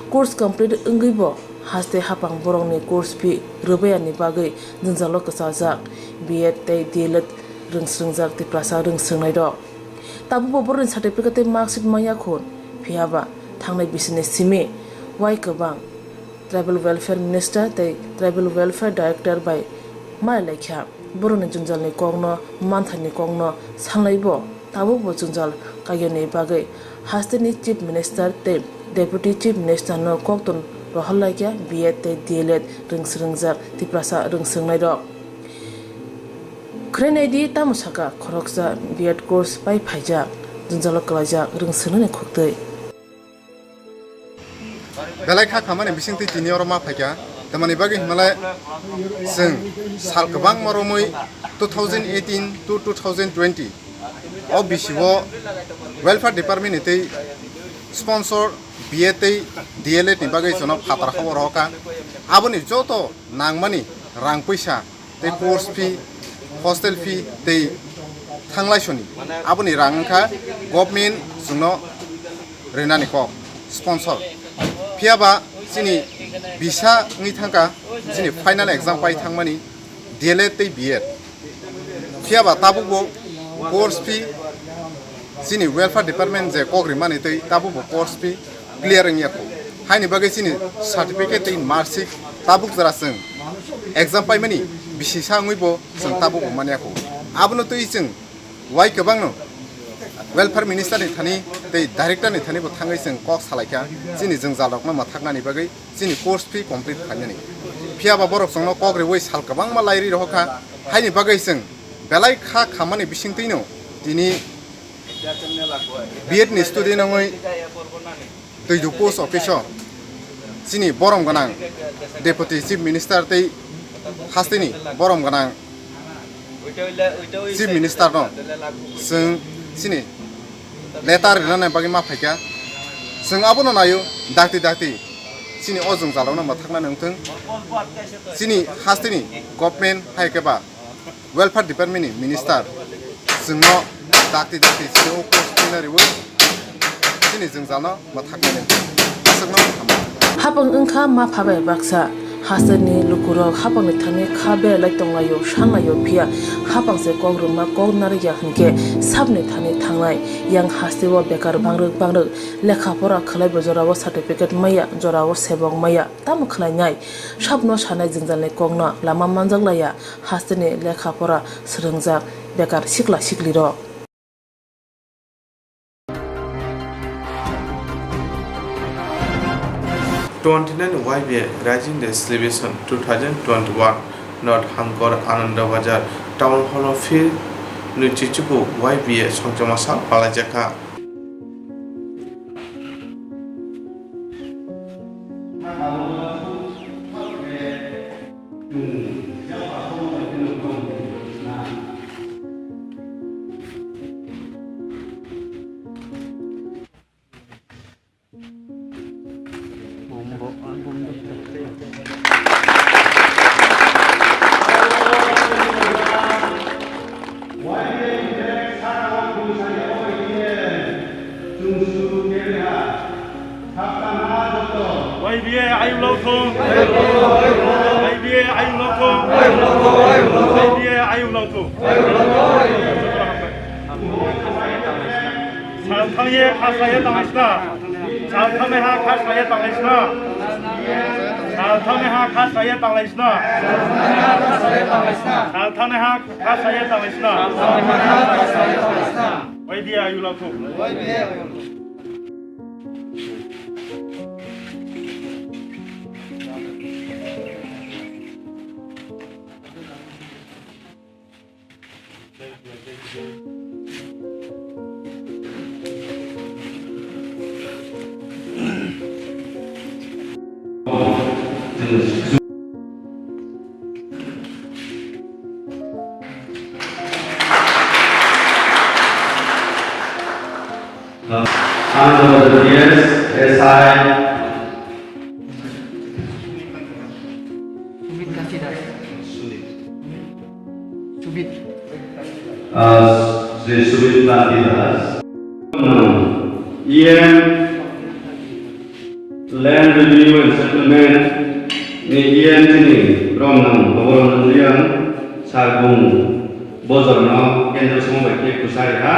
Course complete wngwibo haste haphang borokni course fee rwbayani bagwi jwngjalo kwchajak B Ed tei D L Ed rwngswrwngjak Tiprasa rwngswrwngnairok. Tabukbo borokni certificate tei marksheet manya khun, phiyaba thangnai bisini simi wai kwbang Tribal Welfare Minister tei Tribal Welfare Director bai malailaikha. Borokni jwngjalni kokno, manthaini kokno sanglaibo tabukbo jwngjal kaiyani bagwi hasteni Chief Minister tei Deputy Chief Minister no kokton rohorlaikha B Ed tei D L Ed rwngswrwngjak Tiprasa rwngswrwngnairok. Khwrwi naidi, tamo saka khoroksa B Ed course pai phaijak, jwngjalo kwlaijak rwngswrwngnani khuktwi. Belai kha khamani bisingtwi tini oro ma phaikha, tamani bagwi hwnmalai chwng sal kwbangma romwi two thousand eighteen to two thousand twenty o bisio Welfare Department ni tei sponsor B Ed tei D L Ed ni bagwi chwngno phataro rohorkha. Aboni joto nangmani rang puisa tei course fee, hostel fee tei thanglai soni aboni rang wngkha government chwngno rinani kok sponsor. Phiyaba chini bisa wngwi thangkha, chini final exam pai thangmani D L Ed tei B Ed. Phiya ba tabuk bo course fee chini welfare department je kok rimani tei tabuk bo course fee clear wngya kho. Haini bagwi chini certificate tei marksheet tabuk jora chwng exam paimani bisi sa wngwi bo chwng tabuk bo manya kho. Abono twi chwng wai kwbangno welfare minister ni thani tei director ni thani bo thangwi chwng kok salaikha chini jwngjalrokno mwthaknani bagwi. Chini course fee complete khlainani. Phiya ba borok chwngno kok riwi sal kwbangma lai ri rohor kha, haini bagwi chwng belai kha khammani bisingtwino tini B Ed ni student wngwi Twidu post office o chini borom gwnang Deputy Chief Minister tei hasteni borom gwnang Chief Minister no chwng chini letter rinani bagwi ma phaikha. Chwng abono naio dakti dakti chini o jwngjalrokno mwthaknani wngthwng. Chini hasteni government hai khe ba welfare department ni minister chwngno dakti dakti chini o post phaina riwi chini jwngjalno mwthaknani aswkno mwthangma. Hapang wngkha mapha bai baksa. Hasteni lukurok hapangni thani kha berlai tonglaio, sanlaio, phiya hapang se kok rwma kok narwkya hinkhe sabni thani thangnai. Yang hasteo bekar bangrwk bangrwk lekha pora khwlaibo jorao certificate maya, jorao sebok maya, tamo khwlainai? Sabno sanai jwngjalni kokno lama manjak laiya hasteni lekha pora swrwngjak bekar sikla siklirok. Twenty-nine Y B A Rising Day Celebration two thousand twenty-one North Hangkor Ananda Bazar Town Hall o phir nwi chichuku Y B A songchomasa palaijakha. Y B A ayuk lok thung. Y B A ayuk lok thung. Y B A ayuk lok thung. Sal thangye kha saya tanglai sna. Sal thangye ha kha saya tanglai sna. Sal thangye ha kha saya tanglai sna. Sal thangye ha kha saya tanglai sna. Y B A ayuk lok thung. Ananda Bhattacharya, S I. Sumit Kanti Das. Sumit. Ah, Sri Sumit Kanti Das. E M, Land Revenue and Settlement ni E M chini Bromnang Bhogoranjan Reang sir bung. Bojorno kendro song bai khe kwsa ri ha.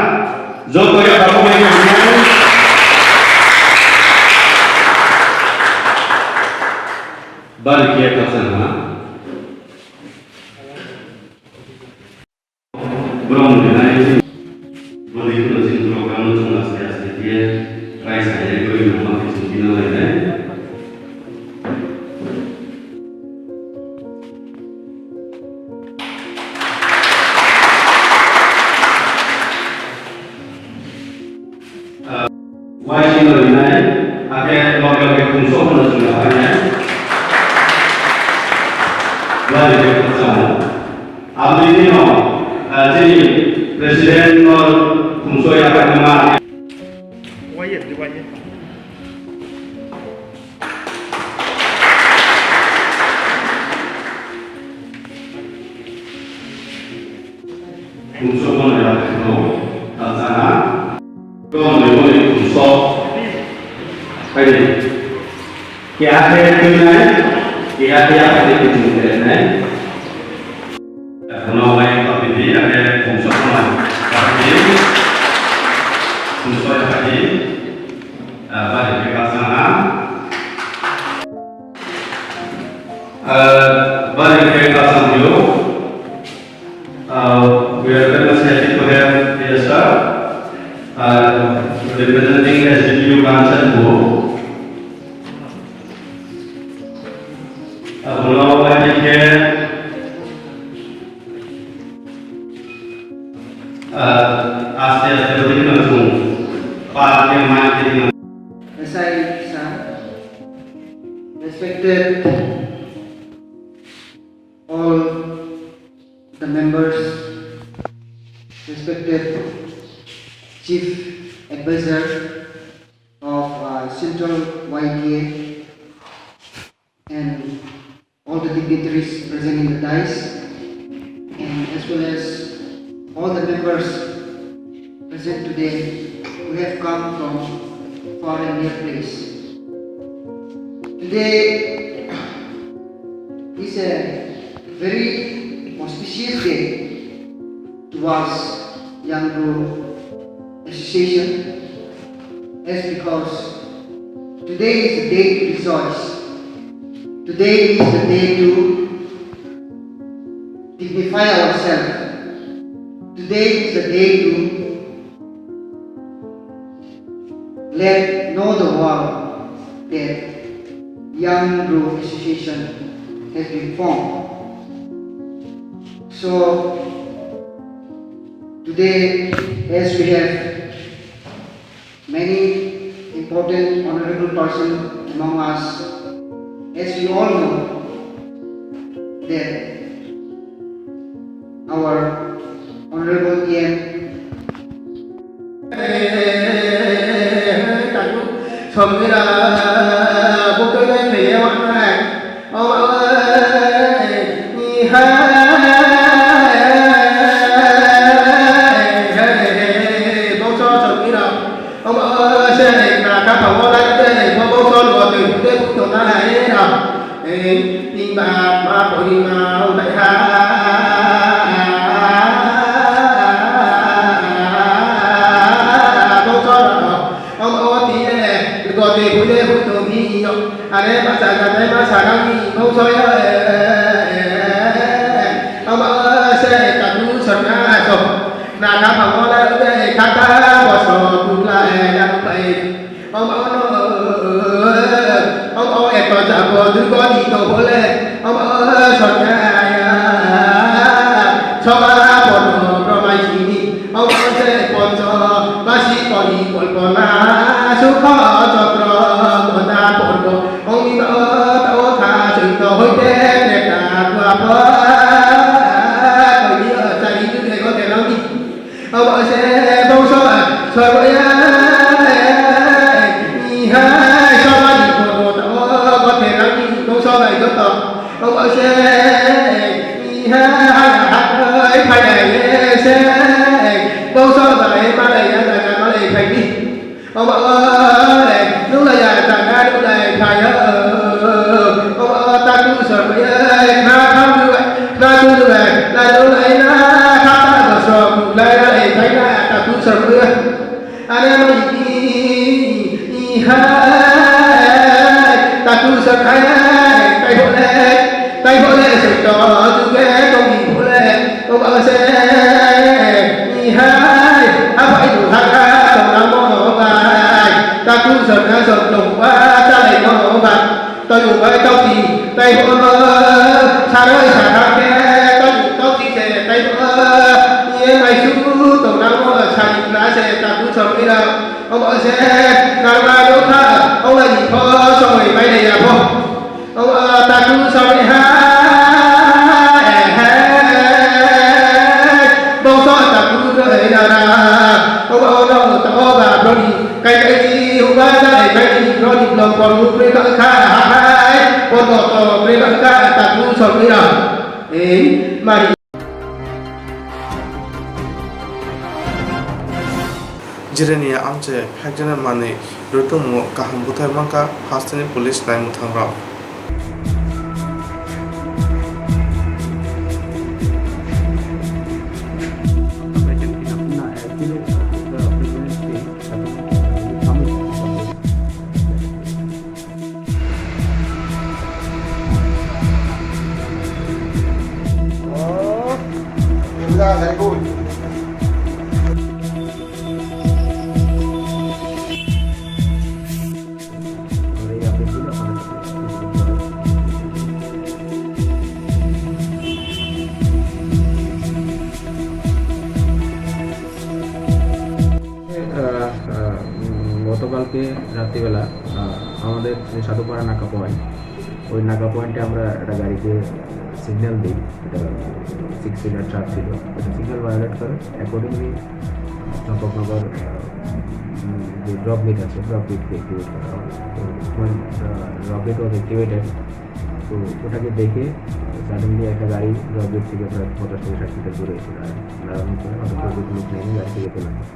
Joto ya babu bai khe hwnwi. Bari khe khaksa ha. Borok ni nai boni kuno chini program no chwng aste aste khe raisa ya gori nangma khe chwng bina lai nai. Waising no rinai, hakhe loge loge khumsok no chwng no phainai. Wari khe khakchangma. Aboni bini no, ah, chini president no khumsok ya phaima. Khumsok no ya phaima. Khumsok. Hai de. Keha khe twinai, keha khe yaphai twi twi twi twi nai. Ake kumsok man. Ake kumsok ake. Ah, bari ke kasana. Ah, bari ke kasana yo. Uh, we are very much happy to have here, sir. Uh, representing S D P U Kanchanpur. Uh, abono I P K, uh, aste aste bwtwi no chwng park khe mai khe S I sir, respected all the members, respected Chief Advisor of, uh, Central Y T A, and all the dignitaries present in the dais, and as well as all the members present today who have come from far and near place. Today is a very auspicious day towards Young Bru Association, as because today is the day to rejoice. Today is the day to dignify ourselves. Today is the day to let know the world that Young Bru Association has been formed. So today, as we have many important honorable person among us, as we all know that our honorable E M Are basa jate basa rangni bongsoya, ama se katu sarna so, na ka phamola de khata boso bula ya pai, ama no, ama eto jabo durgoni to bole, ama sarna ya, soba bono bromai sini. Abo se poncho basi kori kolpona sukho chotro gona porbo ongni ba o tao kha sui to hoite teta tua po kori o chari tu de go de longni. Abo se bongso sorbo ya ni hai sobani porbo tao go de longni bongso bai joto. Omo se iha hai phai se bongso bai malai ya jaga malai phai ni. Omo le nulai ya jaga nulai phai ya. Omo taku sorbo ya na tham nulai na nulai na nulai na khata boso nulai lai phai na taku sorbo ya. Are mai ihai, taku sakai, kai bole, kai bole, sai to, tu ke, to mi bole, to ba se, ihai, apa itu haka, to namo bai, taku sakai, so to ba, sai no bai. Tawng bai tawti, tei bo saroi sakha khe tawng tawti se, tei bo ye mai su tong nang bo sari na se taku chomwi rok. Omo se narwkha, omo ni pho songwi bai ya pho. Omo taku chomwi ha, bongso taku roi nara. Omo no ta oba broni. Kai kai ni huba jai kai ni roni blong por mukri ka kha hai por do to pre ka kha ta ku so mira. Ei mari. Jirenia amche phekjana manwi rutung mo kaham buthar mangka hasteni police nai muthang rok. আহ, আহ, উম, গতকালকে রাত্রিবেলা, আহ, আমাদের যে সাধুপাড়া নাকা পয়েন্ট, ওই নাকা পয়েন্টে আমরা একটা গাড়িকে সিগন্যাল দিই, এটা সিক্স সিটার চার ছিল, এটা সিগন্যাল ভায়োলেট করে। অ্যাকর্ডিংলি চম্পকনগর, আহ, উম, যে ড্রপ গেট আছে, ড্রপ গেটকে অ্যাক্টিভেট করা হয়। তো ওই, আহ, ড্রপ গেট ওয়াজ অ্যাক্টিভেটেড। তো ওটাকে দেখে সাডেনলি একটা গাড়ি ড্রপ গেট থেকে প্রায় পঞ্চাশ থেকে ষাট মিটার দূরে এসে দাঁড়ায়। দাঁড়ানোর পরে হঠাৎ করে দুটো লোক নেমে গাড়ি থেকে চলে যায়।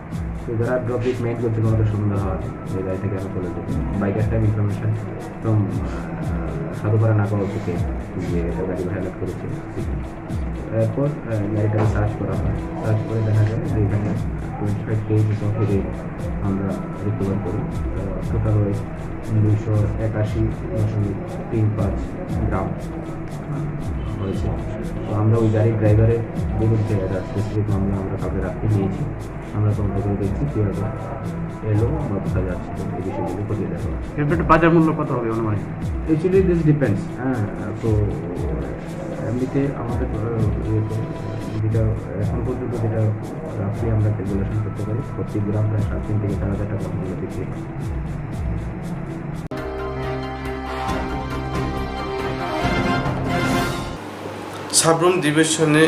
তো যারা ড্রপ গেট মেইনটেইন করছিল, ওদের সন্দেহ হয় যে গাড়ি থেকে আরো চলে যেত। By that time information from, আহ, সাধুপাড়া নাকা অফিসে যে এটা গাড়ি ভায়োলেট করেছে। এরপর, আহ, গাড়িটাকে সার্চ করা হয়। সার্চ করে দেখা যায় যে এখানে twenty five KG of heroin আমরা রিকভার করি। আহ, টোটাল ওয়েট দুইশো একাশি দশমিক তিন পাঁচ গ্রাম হয়েছে। তো আমরা ওই গাড়ির ড্রাইভারের বিরুদ্ধে একটা স্পেসিফিক মামলা আমরা কালকে রাত্রে নিয়েছি। আমরা তদন্ত করে দেখছি কীভাবে এলো বা কোথায় যাচ্ছে, তো এই বিষয়গুলো খতিয়ে দেখা হচ্ছে। এর একটা বাজার মূল্য কত হবে অনুমানিক? Actually this depends, হ্যাঁ। তো এমনিতে আমাদের, আহ, ইয়েতে, যেটা এখন পর্যন্ত যেটা রাফলি আমরা ক্যালকুলেশন করতে পারি, প্রতি গ্রাম প্রায় সাড়ে তিন থেকে চার হাজার টাকা মূল্য বিক্রি হয়। Sabrum Division ni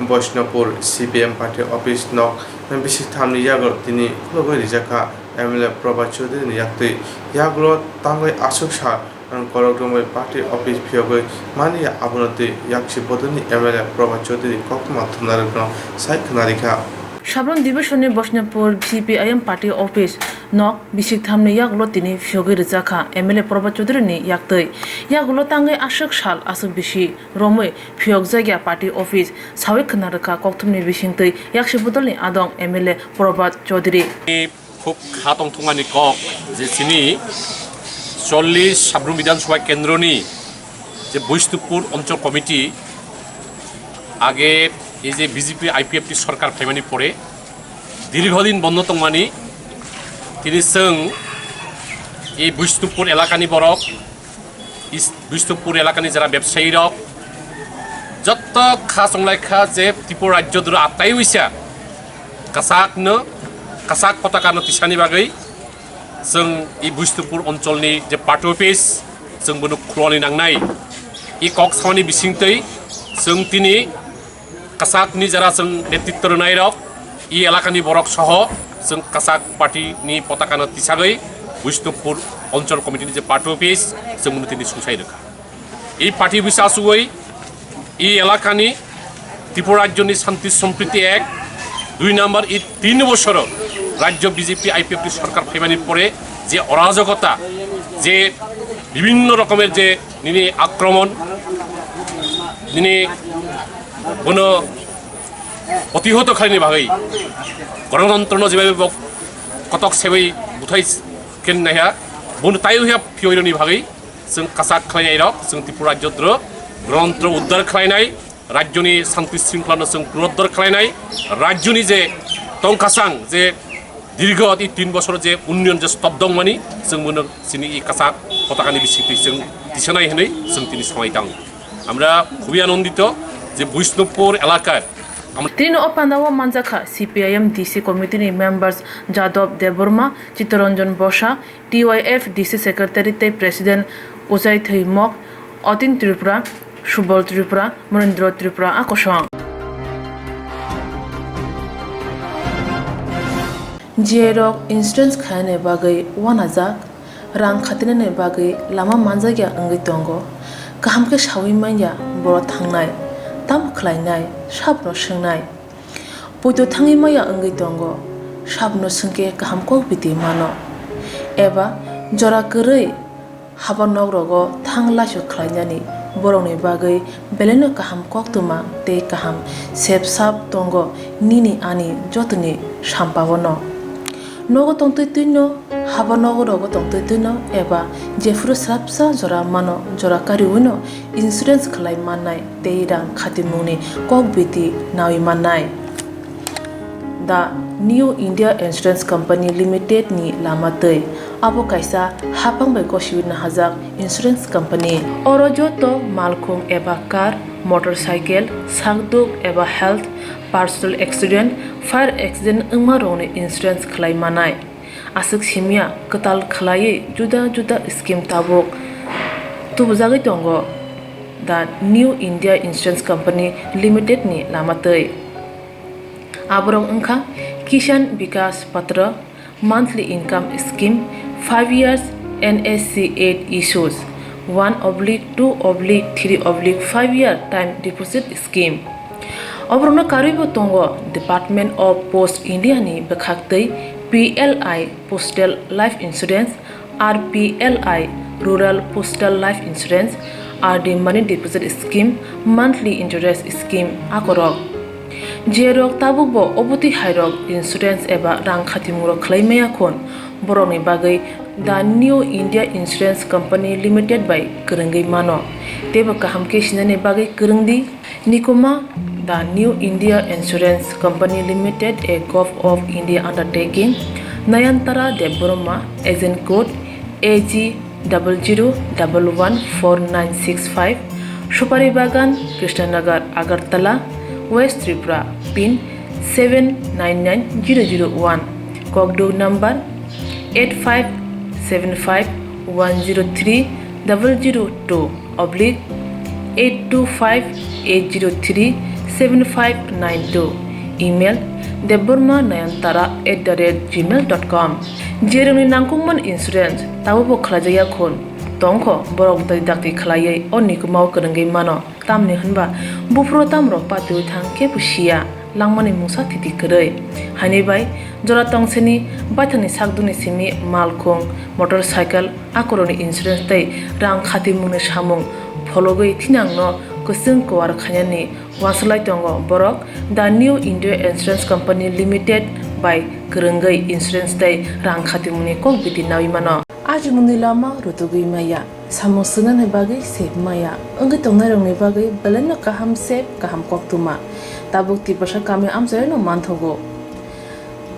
Boishnopur C P I M party office nok bisik thamni yago tini khulogwi rijak kha M L A Prabhat Chaudhary ni yaktwi. Yagulo tangwi aswk sal korok romwi party office phiyogwi mani abono twi yaksi bodolni M L A Prabhat Chaudhary koktwma thumnarokno sai khwnarikha. Sabrum Division ni Boishnopur C P I M party office nok bisik thamni yagulo tini phiyogwi rijak kha M L A Prabhat Chaudhary ni yaktwi. Yagulo tangwi aswk sal aswk bisi romwi phiyokjakya party office, sawi khwna rwkha kokthumni bisingtwi yaksi bodolni adong M L A Prabhat Chaudhary. Khub kha tongthokmani kok je chini chollish Sabrum Bidhan Sabha kendroni je Boishnopur Onchol Committee age ei je B J P I P F T sorkar phaimani pore dirghodin bondo tongmani tini chwng ei Boishnopur elakani borok East Bishnupur elakani jara bebsayi rok jotto kha chonglai kha je Tripura rajyo duro atai uisa kasakno, kasak potaka no tisani bagwi chwng i Bishnupur oncholni je party office chwng bono khuloni nangnai. I kok samani bisingtwi chwng tini kasakni jara chwng netritw rwnai rok, i elakani borok soho chwng kasak party ni potaka no tisagwi Bishnupur Onchol Committee ni je party office chwng bono tini sungsai rwkha. I party office achugwi i elakani Tripura rajyoni Shanti Sampriti Act dui number i tin bosoro rajyo B J P I P F T sorkar phaimani pore je orajokota, je bibhinno rokomer je nini akromon, nini bono protihoto khlaini bagwi, gonotantrono jebai bo kotok sebai buthai khen naiha, bono taiwi ha phiyoironi bagwi chwng kasak khlainai rok, chwng Tripura rajyo dro gonotontro uddar khlainai, rajyoni shanti shrinkhla no chwng punoruddar khlainai, rajyoni je tongkasang je Dirgho tei tin bosor je unnoyon je stop dongmani, chwng bono chini i kasak potakani bisingtwi chwng tisanai hwnwi chwng tini samai tango. Amra khubui anondito je Bishnupur elakar amra Tini o pandao manjakha C P I M D C committee ni members Jadab Debbarma, Chittaranjan Bosa, T Y F D C secretary tei president Ujai Thwimok, Otin Tripura, Subal Tripura, Monindra Tripura a kosong. G I rok insurance khainani bagwi uanajak, rang khatinani bagwi lama manjakya wngwi tongo. Kaham khe saui manya borok thangnai, tamo khlainai, sabno swngnai. Poito thangwi maya wngwi tongo, sabno swngkhe kaham kok biti mano. Eba jora kwrwi haba nok rogo thang laisu khlainani borokni bagwi belaino kaham koktwma tei kaham sep sap tongo nini ani jotoni sampao no. Nogo tongtwi twino, haba nogo rogo tongtwi twino eba jephuru srapsa jora mano, jora kariwino insurance khlai mannai tei rang khatimungni kok biti nawi mannai. The New India Insurance Company Limited ni lama twi. Abo kaisa haphang bai gosiwi nahajak insurance company. Oro joto malkhung eba car, motorcycle, sakduk eba health, personal accident, fire accident wngma rokni insurance khlai manai. Aswk simya kwtal khlaiwi juda juda scheme tabuk tubujagwi tongo the New India Insurance Company Limited ni lama twi. Aborok wngkha Kisan Vikas Patra, monthly income scheme, five years N S C eight issues, one oblique two oblique three oblique five year time deposit scheme. Oborokno karwibo tongo Department of Post India ni bwkhaktwi P L I Postal Life Insurance, R P L I Rural Postal Life Insurance, R D Money Deposit Scheme, Monthly Interest Scheme akorok. Jerok tabukbo obotwi hairok insurance eba rang khatimungrok khlai maya khun, borokni bagwi The New India Insurance Company Limited bai kwrwngwi mano. Teibo kaham khe sinani bagwi kwrwngdi. Nikuma, The New India Insurance Company Limited, a Gov of India undertaking, Nayantara Debbarma, agent code A G double zero double one four nine six five, Supari Bagan, Krishnanagar, Agartala, West Tripura, pin seven nine nine zero zero one, kokduk number eight five seven five one zero three double zero two oblique eight two five eight zero three seven five nine two, email debbarma nayantara at the rate gmail dot com. Jerokni nangkukmani insurance tabukbo khlaijakya khun tongkho, borok dakti dakti khlaiwi o nikumao kwrwngwi mano, tamni hwnba buphuru tamrok patiwi thang kebo siya. Langmani mungsa thiti kwrwi. Haini bai jora tongseni baithangni sakdukni simi malkhung, motorcycle, akorokni insurance tei rang khatimungni samung phologwi thinangno kwchwng kuar khainani uansuk lai tongo borok. The New India Insurance Company Limited bai kwrwngwi insurance tei rang khatimungni kok biti nawi mano. Ajimungni lama rutugwi maya. Samung swngnani bagwi sep maya wngwi tongnairokni bagwi belaino kaham sep, kaham koktwma tabuk Tiprasa kami amchaino manthogo.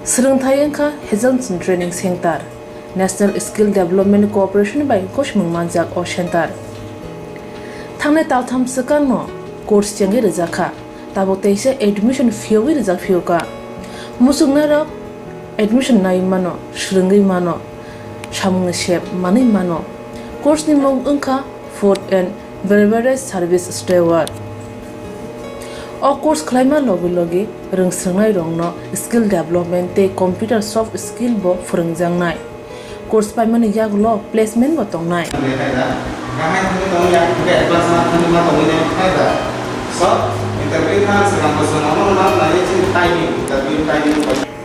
Swrwngthai wngkha Hazelson Training Center. National Skill Development Corporation bai gosimung manjak o center. Thangnai taltham swkangno course chengwi rwjakha. Tabuk teisa admission phiyogwi rijak phiyokha. Muchungnairok admission nai mano, swrwngwi mano, samungni sep manwi mano. Course ni mung wngkha Food and Beverage Service Steward. O course khlaima logi logi rwngswrwngnairokno skill development tei computer soft skill bo phwrwngjaknai. Course paimani yagulo placement bo tongnai.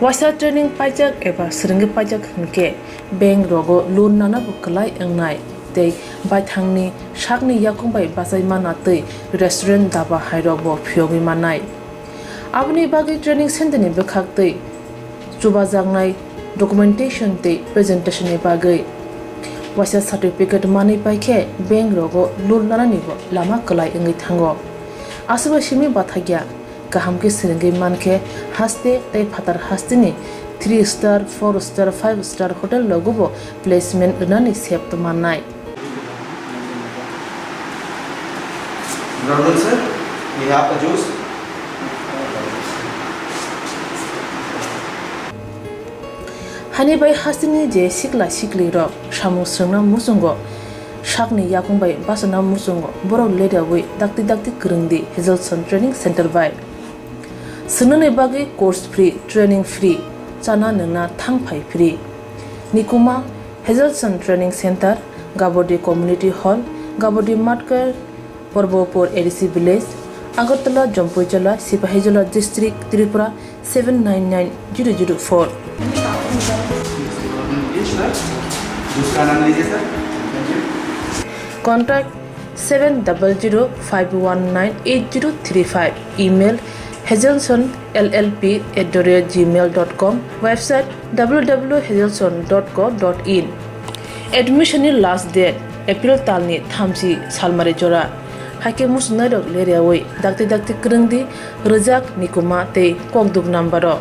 Waisa training paijak eba swrwngwi paijak hwnkhe bank rogo loan nana bo kwlai wngnai tei baithangni sakni yakung bai bachai mana tei restaurant, daba hairok bo phiyogwi mannai. Aboni bagwi training center ni bwkhaktwi chubajaknai documentation tei presentation ni bagwi waisa certificate manwi paikhe bank rogo loan lanani bo lama kwlai wngwi thango. Aswk bai simi bathakya kaham khe swrwngwi mankhe haste tei phatar hasteni three star, four star, five star hotel rogo bo placement rwnani sep mannai. Brother sir, we have a juice. Hani bai hasteni je sikla siklirok samung swrwngna muchungo sakni yakung bai bachana muchungo borok ledawi dakti dakti kwrwngdi Hazelson Training Center bai. Swngnani bagwi course free, training free, chana nwngna thangphai free. Nikuma Hazelson Training Center, Gabodi Community Hall, Gabodi Matkar, Porbopur A D C Village, Agartala, Jampuijala, Sipahijola District, Tripura seven nine nine zero zero four. Contact seven double zero five one nine eight zero three five, email Hazelson L L P at the rate gmail dot com, website w w w hazelson dot co dot in. Admission ni last date April talni thamchi salmari jora. Haikhe muchungnairok leriawi dakti dakti kwrwngdi rwjak, nikuma tei kokduk number o.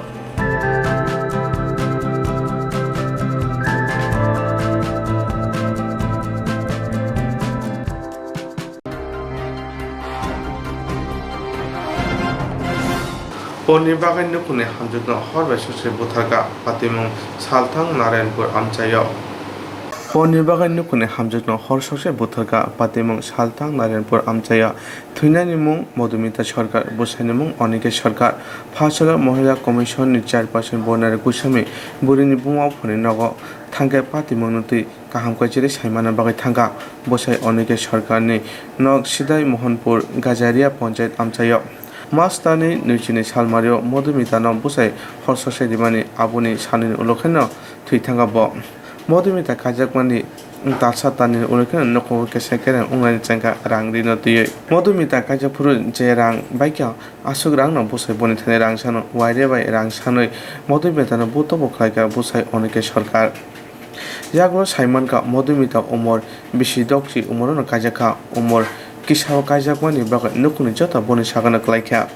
Porni bagwi nukhungni hamjwkno hor bai sokse butharkha, patimung salthang Narayanpur amchaio. Porni bagwi nukhungni hamjwkno hor sokse butharkha, patimung salthang Narayanpur amchaio. Thwinani mung Madhumita Sarkar, bwsaini mung Anike Sarkar. Phasalo Mohila Commission ni Chairperson Bonari Goswami bwrwini buma buphani nogo thangkhe patimungno twi kaham kaichirwi saimana bagwi thangkha. Bwsai Anike Sarkarni nok Sidai Mohanpur Gajaria Panchayat amchaio. March talni nwichini salmario Madhumitano bwsai hor sokse rimani, aboni salni ulo kheno thwi thangkha bo. Madhumita kaijakmani talsa talni ulo kheno nukhungo kesa kereng wngnani chengkha rang rino twiwi. Madhumita kaijak phuru je rang baikha, aswk rangno bwsai boni thani rang sano waire bai rang sanwi Madhumitano butobo khlaikha bwsai Anike Sarkar. Yagulo saimankha, Madhumita umor bisi dokchi umorono kaijakha, umor kisao kaijakmani bagwi nukhungni joto boni sakano klaikha.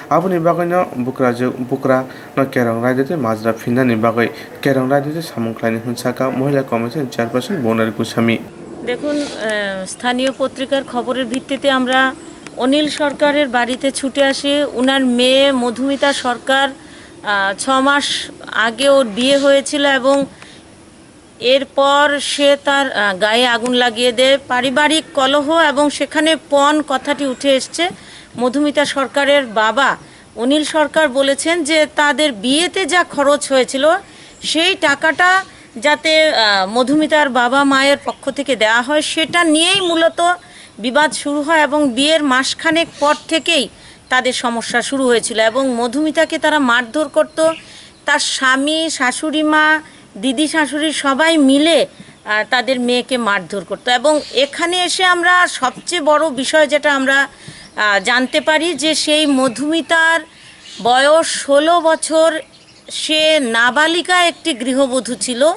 Aboni bagwino bukrajwk bukrano kerong raida tei majra phinnani bagwi kerong raida tei samung khlaini hwnwi sakha Mohila Commission Chairperson Bonari Goswami. দেখুন, আহ, স্থানীয় পত্রিকার খবরের ভিত্তিতে আমরা অনিল সরকারের বাড়িতে ছুটে আসি। ওনার মেয়ে মধুমিতা সরকার, আহ, ছ মাস আগে ওর বিয়ে হয়েছিল এবং এরপর সে তার, আহ, গায়ে আগুন লাগিয়ে দেয়। পারিবারিক কলহ এবং সেখানে পণ কথাটি উঠে এসছে। মধুমিতা সরকারের বাবা অনিল সরকার বলেছেন যে তাদের বিয়েতে যা খরচ হয়েছিল, সেই টাকাটা যাতে, আহ, মধুমিতার বাবা মায়ের পক্ষ থেকে দেওয়া হয়, সেটা নিয়েই মূলত বিবাদ শুরু হয় এবং বিয়ের মাসখানেক পর থেকেই তাদের সমস্যা শুরু হয়েছিল এবং মধুমিতাকে তারা মারধর করত। তার স্বামী, শাশুড়ি মা, দিদি শাশুড়ি সবাই মিলে, আহ, তাদের মেয়েকে মারধর করত। এবং এখানে এসে আমরা সবচেয়ে বড় বিষয় যেটা আমরা, আহ, জানতে পারি যে সেই মধুমিতার বয়স ষোলো বছর, সে নাবালিকা একটি গৃহবধূ ছিল।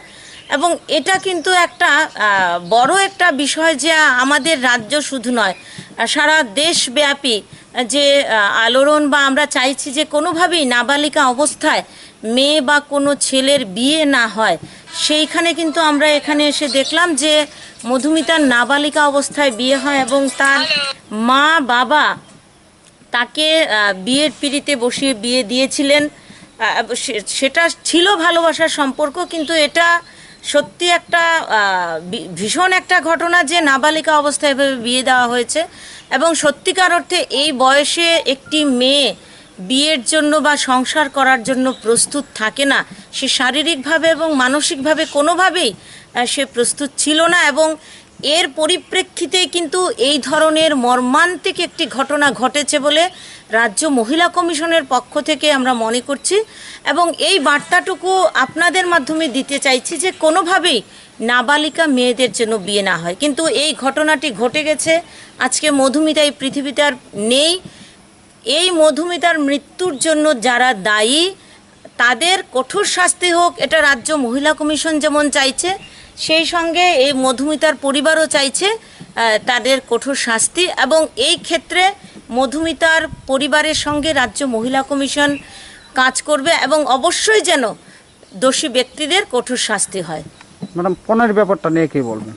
এবং এটা কিন্তু একটা, আহ, বড় একটা বিষয় যে আমাদের রাজ্য শুধু নয়, আহ, সারা দেশব্যাপী যে, আহ, আলোড়ন বা আমরা চাইছি যে কোনোভাবেই নাবালিকা অবস্থায় মেয়ে বা কোনো ছেলের বিয়ে না হয়, সেইখানে কিন্তু আমরা এখানে এসে দেখলাম যে মধুমিতার নাবালিকা অবস্থায় বিয়ে হয় এবং তার মা বাবা তাকে, আহ, বিয়ের পিঁড়িতে বসিয়ে বিয়ে দিয়েছিলেন। আহ, সে-, সেটা ছিল ভালোবাসার সম্পর্ক, কিন্তু এটা সত্যি একটা, আহ, বি-, ভীষণ একটা ঘটনা যে নাবালিকা অবস্থায় এভাবে বিয়ে দেওয়া হয়েছে। এবং সত্যিকার অর্থে এই বয়সে একটি মেয়ে বিয়ের জন্য বা সংসার করার জন্য প্রস্তুত থাকে না, সে শারীরিকভাবে এবং মানসিকভাবে কোনোভাবেই, আহ, সে প্রস্তুত ছিল না। এবং এর পরিপ্রেক্ষিতে কিন্তু এই ধরনের মর্মান্তিক একটি ঘটনা ঘটেছে বলে রাজ্য মহিলা কমিশনের পক্ষ থেকে আমরা মনে করছি। এবং এই বার্তাটুকু আপনাদের মাধ্যমে দিতে চাইছি যে কোনোভাবেই নাবালিকা মেয়েদের জন্য বিয়ে না হয়। কিন্তু এই ঘটনাটি ঘটে গেছে, আজকে মধুমিতা এই পৃথিবীতে আর নেই। এই মধুমিতার মৃত্যুর জন্য যারা দায়ী, তাদের কঠোর শাস্তি হোক, এটা রাজ্য মহিলা কমিশন যেমন চাইছে, সেই সঙ্গে এই মধুমিতার পরিবারও চাইছে, আহ, তাদের কঠোর শাস্তি। এবং এই ক্ষেত্রে মধুমিতার পরিবারের সঙ্গে রাজ্য মহিলা কমিশন কাজ করবে এবং অবশ্যই যেন দোষী ব্যক্তিদের কঠোর শাস্তি হয়। ম্যাডাম, পণের ব্যাপারটা নিয়ে কি বলবেন?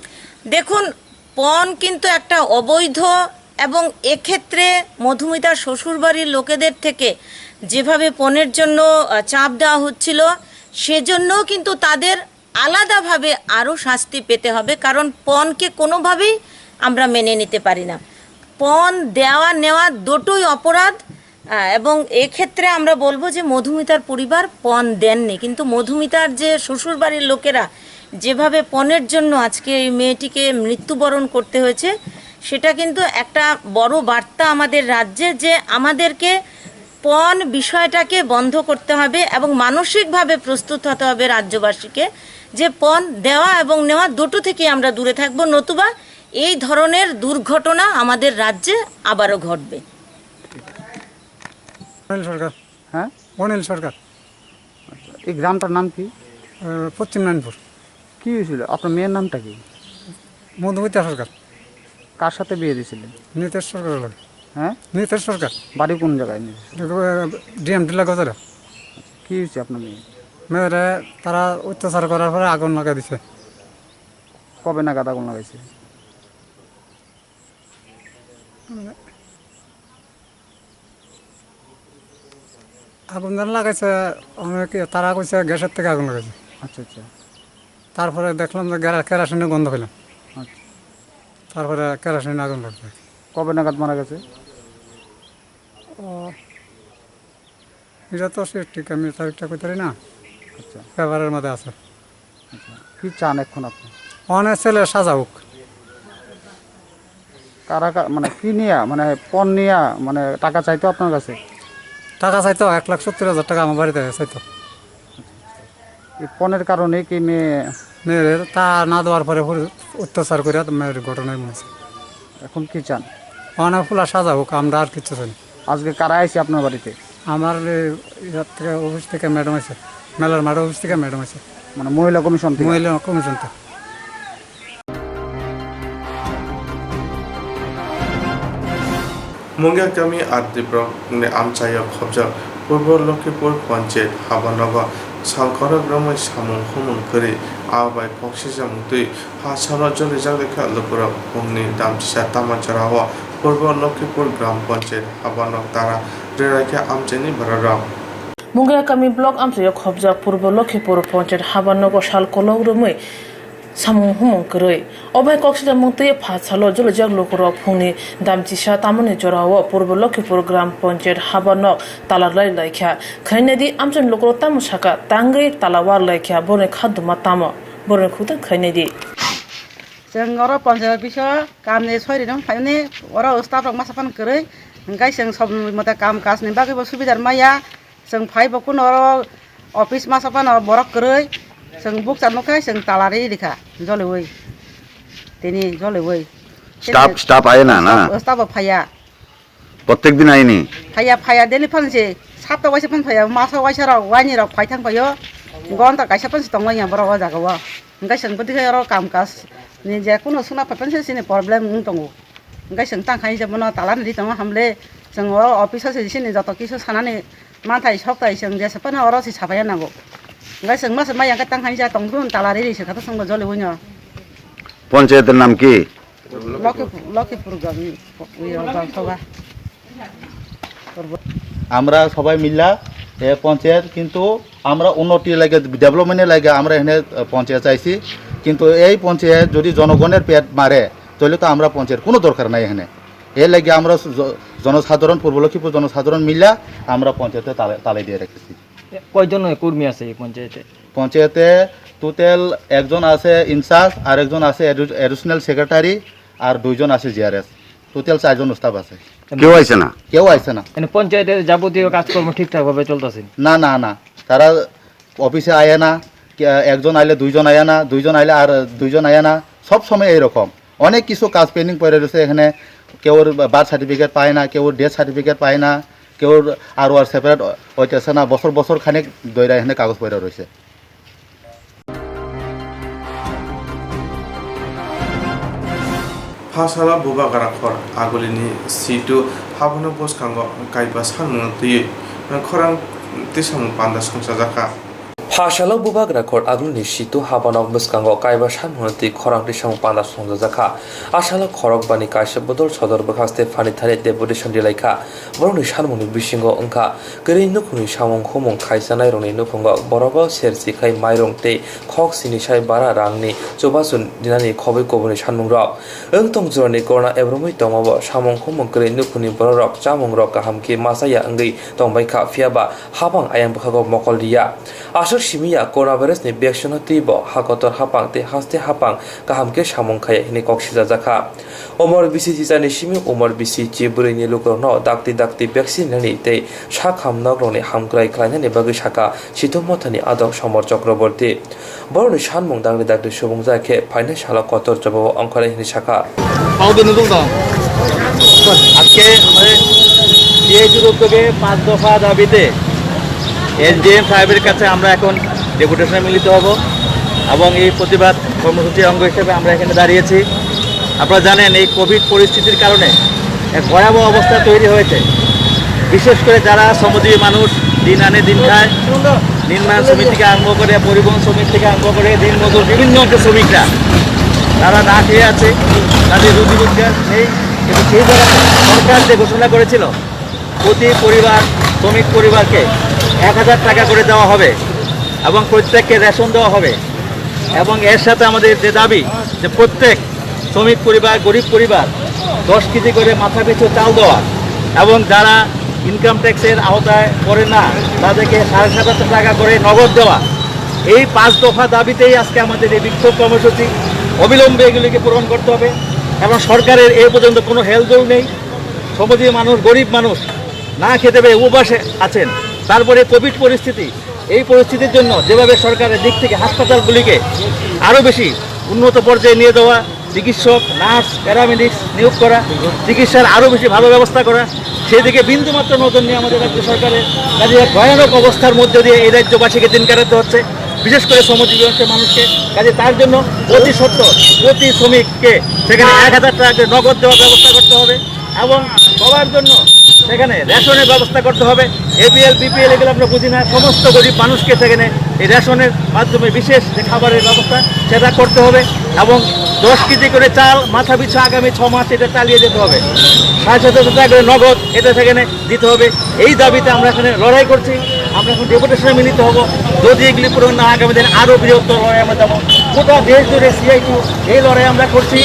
দেখুন, পণ কিন্তু একটা অবৈধ, এবং এক্ষেত্রে মধুমিতার শ্বশুরবাড়ির লোকেদের থেকে যেভাবে পণের জন্য, আহ, চাপ দেওয়া হচ্ছিল, সেজন্যও কিন্তু তাদের আলাদাভাবে আরও শাস্তি পেতে হবে, কারণ পণকে কোনোভাবেই আমরা মেনে নিতে পারি না। পণ দেওয়া নেওয়া দুটোই অপরাধ, আহ, এবং এক্ষেত্রে আমরা বলবো যে মধুমিতার পরিবার পণ দেননি, কিন্তু মধুমিতার যে শ্বশুরবাড়ির লোকেরা যেভাবে পণের জন্য আজকে এই মেয়েটিকে মৃত্যুবরণ করতে হয়েছে, সেটা কিন্তু একটা বড় বার্তা আমাদের রাজ্যে যে আমাদেরকে পণ বিষয়টাকে বন্ধ করতে হবে এবং মানসিকভাবে প্রস্তুত হতে হবে রাজ্যবাসীকে যে পণ দেওয়া এবং নেওয়া দুটো থেকে আমরা দূরে থাকবো, নতুবা এই ধরনের দুর্ঘটনা আমাদের রাজ্যে আবারও ঘটবে। অনিল সরকার। হ্যাঁ? অনিল সরকার। আচ্ছা, এই গ্রামটার নাম কি? আহ, পশ্চিম নারায়ণপুর। কি হয়েছিল? আপনার মেয়ের নামটা কি? মধুমিতা সরকার। কার সাথে বিয়ে দিয়েছিলেন? নিতেশ সরকার হলো। হ্যাঁ? নিতেশ সরকার। বাড়ি কোন জায়গায় নিতেশ? ডিএম টিলা গজারা। কি হয়েছে আপনার মেয়ে? মেয়েরে তারা অত্যাচার করার পরে আগুন লাগাই দিছে। কবে নাগাদ আগুন লাগাইছে? আগুন যেন লাগাইছে, অনেকে তারা কইছে গ্যাসের থেকে আগুন লাগাইছে। আচ্ছা, আচ্ছা। তারপরে দেখলাম যে গ্যারা-, কেরোসিনের গন্ধ পেলাম। আচ্ছা। তারপরে কেরোসিনের আগুন লাগছে। কবে নাগাদ মারা গেছে? ও, এটা তো সে ঠিক আমি তারিখটা কইতে পারি না। আচ্ছা। পেপারের মধ্যে আছে। আচ্ছা, কি চান এখন আপনি? অনেক ছেলে সাজা হোক। কারা কা-, মানে কি নিয়া, মানে পণ নিয়া, মানে টাকা চাইতো আপনার কাছে? টাকা চাইতো, এক লাখ সত্তর হাজার টাকা আমার বাড়িতে চাইতো। এই পণের কারণে কি মেয়ে মেয়েরে তা না দেওয়ার পরে পুরো অত্যাচার করে মেয়ের ঘটনায় মরেছে। এখন কি চান? অনেক ফুলা সাজা হোক, আমরা আর কিচ্ছু চাই না। আজকে কারা আইছে আপনার বাড়িতে? আমার, এ, ইয়ার থেকে, অফিস থেকে ম্যাডাম আছে, মেলার মাঠে অফিস থেকে ম্যাডাম আছে। মানে মহিলা কমিশন থেকে? মহিলা কমিশন থেকে। Mungia kami R D block ni amchaio khobjak Purbo Lokhipur Panchayat habanogo sal khorok romwi samung humung kwrwi, abo bai koksijak mungtwi ha salo jolijak lekha lukurok bumni damchisa tamo jorao Purbo Lokhipur Gram Panchayat habanok tara rwraikha amchaini bororok. Mungia kami block amchaio khobjak Purbo Lokhipur Panchayat habanogo sal kolok romwi samung humung kwrwi. Obai koksijak mungtwi pha salo jolijak lukurok phungni damchisa tamoni jorao Purbo Lokhipur Gram Panchayat habanok tala rwlai laikha. Khainai di amchaini lukurok tamo saka tangwi tala war laikha, boroni kha duma tamo, boroni khukdang khainai di. Chwng oro Panchayat office o kamni soi rinw phaimani, oro staff rok masa phano kwrwi, hwnkhe chwng somoi mote kam kajni bagwi bo subidar maya. Chwng phai bo kuno oro office masa phano borok kwrwi, chwng bukcha nukha, chwng tala ri rikha, joliwi, tini joliwi. Staff, staff aina na? Staff, staff bo phaiya. Prottek din aini? Phaiya, phaiya, daily phano se, sapta waisa phano phaiya, masa waisa rok, waini rok phai thang phaio, gonta kaisa phano se tongmani borok o jaga o. Hwnkhe chwng bwtwi khe oro kam kaj ni je kuno suna phai phano se chini problem wng tongo. Hwnkhe chwng tang khai je bono tala ni ri tongo hamle, chwng oro office o se chini joto kisu sanani manthai soktai chwng jesa phano oro se saphaiya nango. Hwnkhe chwng masa maya khe tang khai ja tong phuru tala ri ri se kha to chwngbo joliwi no. পঞ্চায়েতের নাম কি? Lokhipur, Lokhipur gam, ui, ui, gam sabha. আমরা সবাই মিল্লা এ পঞ্চায়েত, কিন্তু আমরা উন্নতি লাগে, ডেভেলপমেন্টের লাগে আমরা এখানে, আহ, পঞ্চায়েত চাইছি। কিন্তু এই পঞ্চায়েত যদি জনগণের পেট মারে, তাহলে তো আমরা পঞ্চায়েত কোনো দরকার নাই এখানে। এর লাগে আমরা জ-, জনসাধারণ, পূর্ব লক্ষ্মীপুর জনসাধারণ মিল্লা আমরা পঞ্চায়েতে তালে, তালে দিয়ে রেখেছি। কয়জন কর্মী আছে এই পঞ্চায়েতে? পঞ্চায়েতে টোটাল একজন আছে ইনচার্জ, আর একজন আছে অ্যাডি-, অ্যাডিশনাল সেক্রেটারি, আর দুইজন আছে জিআরএস। টোটাল চারজন স্টাফ আছে। কেউ আইছে না? কেউ আইছে না। মানে পঞ্চায়েতের যাবতীয় কাজকর্ম ঠিকঠাক ভাবে চলতেছে? না, না, না। তারা অফিসে আয় না, কে-, একজন আইলে দুইজন আয় না, দুইজন আইলে আর দুইজন আয় না। সব সময় এইরকম। অনেক কিছু কাজ পেন্ডিং পড়ে রয়েছে এখানে। কেউর বার্থ সার্টিফিকেট পায় না, কেউর ডেথ সার্টিফিকেট পায় না, কেউর আরও আর সেপারেট হইতেছে না। বছর বছর খানিক দইরা এখানে কাগজ পড়ে রয়েছে। Phasalo bubagra khor agulini situ habono bwskango kaiba sanmungno twiwi khorang tisamung panda songchajakha. Phasalo bubagra khor agulini situ habanok bwskango kaiba sanmungno twi khorang tisamung panda songchajakha. Asalo khorok bani kaisa bodol sodor bwkha Stephanie thani deputation rilaikha. Borokni sanmungni bisingo wngkha kwrwi nukhungni samung humung khaisanairokni nukhungo borogo sersi khai mairung tei khok sini sai bara rangni chubachu dinani khobwi kubuini sanmungrok. Wngtong jorani corona ebromwi tongmabo samung humung kwrwi nukhungni bororok chamungrok kaham khe machaya wngwi tongbaikha, phiyaba hapang ayang bwkhago mokol riya. Aswk simi ya, coronavirus ni vaccine no twibo ha kotor hapang tei haste hapang kaham khe samung khaya hwnwi kok sijajakha. Umor bisi chichani simi umor bisi chi bwrwini lukurokno dakti dakti vaccine rinani tei sak ham nokrokni hamkrai khlainani bagwi sakha Situ Mothani adong Somor Chakraborty. Borokni sanmung dakti dakti subung jai khe phainai salo kotor jobabo ongkharai hwnwi sakha. Pao de nudung da. Aske, eh, সিআইটির উদ্যোগে পাঁচ দফা দাবিতে এসডিএম সাহেবের কাছে আমরা এখন ডেপুটেশনে মিলিত হব এবং এই প্রতিবাদ কর্মসূচির অঙ্গ হিসেবে আমরা এখানে দাঁড়িয়েছি। আপনারা জানেন, এই কোভিড পরিস্থিতির কারণে এক ভয়াবহ অবস্থা তৈরি হয়েছে। বিশেষ করে যারা শ্রমজীবী মানুষ, দিন আনে দিন খায়, নির্মাণ শ্রমিক থেকে আরম্ভ করে, পরিবহন শ্রমিক থেকে আরম্ভ করে, দিনমজুর, বিভিন্ন অংশের শ্রমিকরা, তারা না খেয়ে আছে, তাদের রুজি রোজগার নেই। কিন্তু সেই জায়গায় সরকার যে ঘোষণা করেছিল প্রতি পরিবার, শ্রমিক পরিবারকে এক হাজার টাকা করে দেওয়া হবে এবং প্রত্যেককে রেশন দেওয়া হবে। এবং এর সাথে আমাদের যে দাবি, যে প্রত্যেক শ্রমিক পরিবার, গরিব পরিবার দশ কেজি করে মাথা পিছু চাল দেওয়া এবং যারা ইনকাম ট্যাক্সের আওতায় পড়ে না, তাদেরকে সাড়ে সাত হাজার টাকা করে নগদ দেওয়া। এই পাঁচ দফা দাবিতেই আজকে আমাদের এই বিক্ষোভ কর্মসূচি। অবিলম্বে এগুলিকে পূরণ করতে হবে এবং সরকারের এ পর্যন্ত কোনো হেলদোল নেই। শ্রমজীবী মানুষ, গরিব মানুষ না খেতে পেয়ে উপাসে আছেন। তারপরে কোভিড পরিস্থিতি, এই পরিস্থিতির জন্য যেভাবে সরকারের দিক থেকে হাসপাতালগুলিকে আরও বেশি উন্নত পর্যায়ে নিয়ে যাওয়া, চিকিৎসক, নার্স, প্যারামেডিক্স নিয়োগ করা, চিকিৎসার আরও বেশি ভালো ব্যবস্থা করা, সেদিকে বিন্দুমাত্র নজর নিয়ে আমাদের রাজ্য সরকারের। কাজে এক ভয়ানক অবস্থার মধ্যে দিয়ে এই রাজ্যবাসীকে দিন কাটাতে হচ্ছে, বিশেষ করে শ্রমজীবী অংশের মানুষকে। কাজে তার জন্য অতি সত্বর প্রতি শ্রমিককে সেখানে এক হাজার টাকা করে নগদ দেওয়ার ব্যবস্থা করতে হবে এবং সবার জন্য সেখানে রেশনের ব্যবস্থা করতে হবে। এপিএল, বিপিএল এগুলো আমরা বুঝি না, সমস্ত গরিব মানুষকে সেখানে এই রেশনের মাধ্যমে বিশেষ যে খাবারের ব্যবস্থা, সেটা করতে হবে এবং দশ কেজি করে চাল মাথা পিছু আগামী ছ মাস এটা চালিয়ে যেতে হবে। সাড়ে সাত হাজার টাকা করে নগদ এটা সেখানে দিতে হবে। এই দাবিতে আমরা এখানে লড়াই করছি। আমরা এখন ডেপুটেশনে মিলিত হব। যদি এগুলি পূরণ না হয়, আগামী দিনে আরও বৃহত্তর লড়াই আমরা যাবো। গোটা দেশ জুড়ে সিআইটিউ এই লড়াই আমরা করছি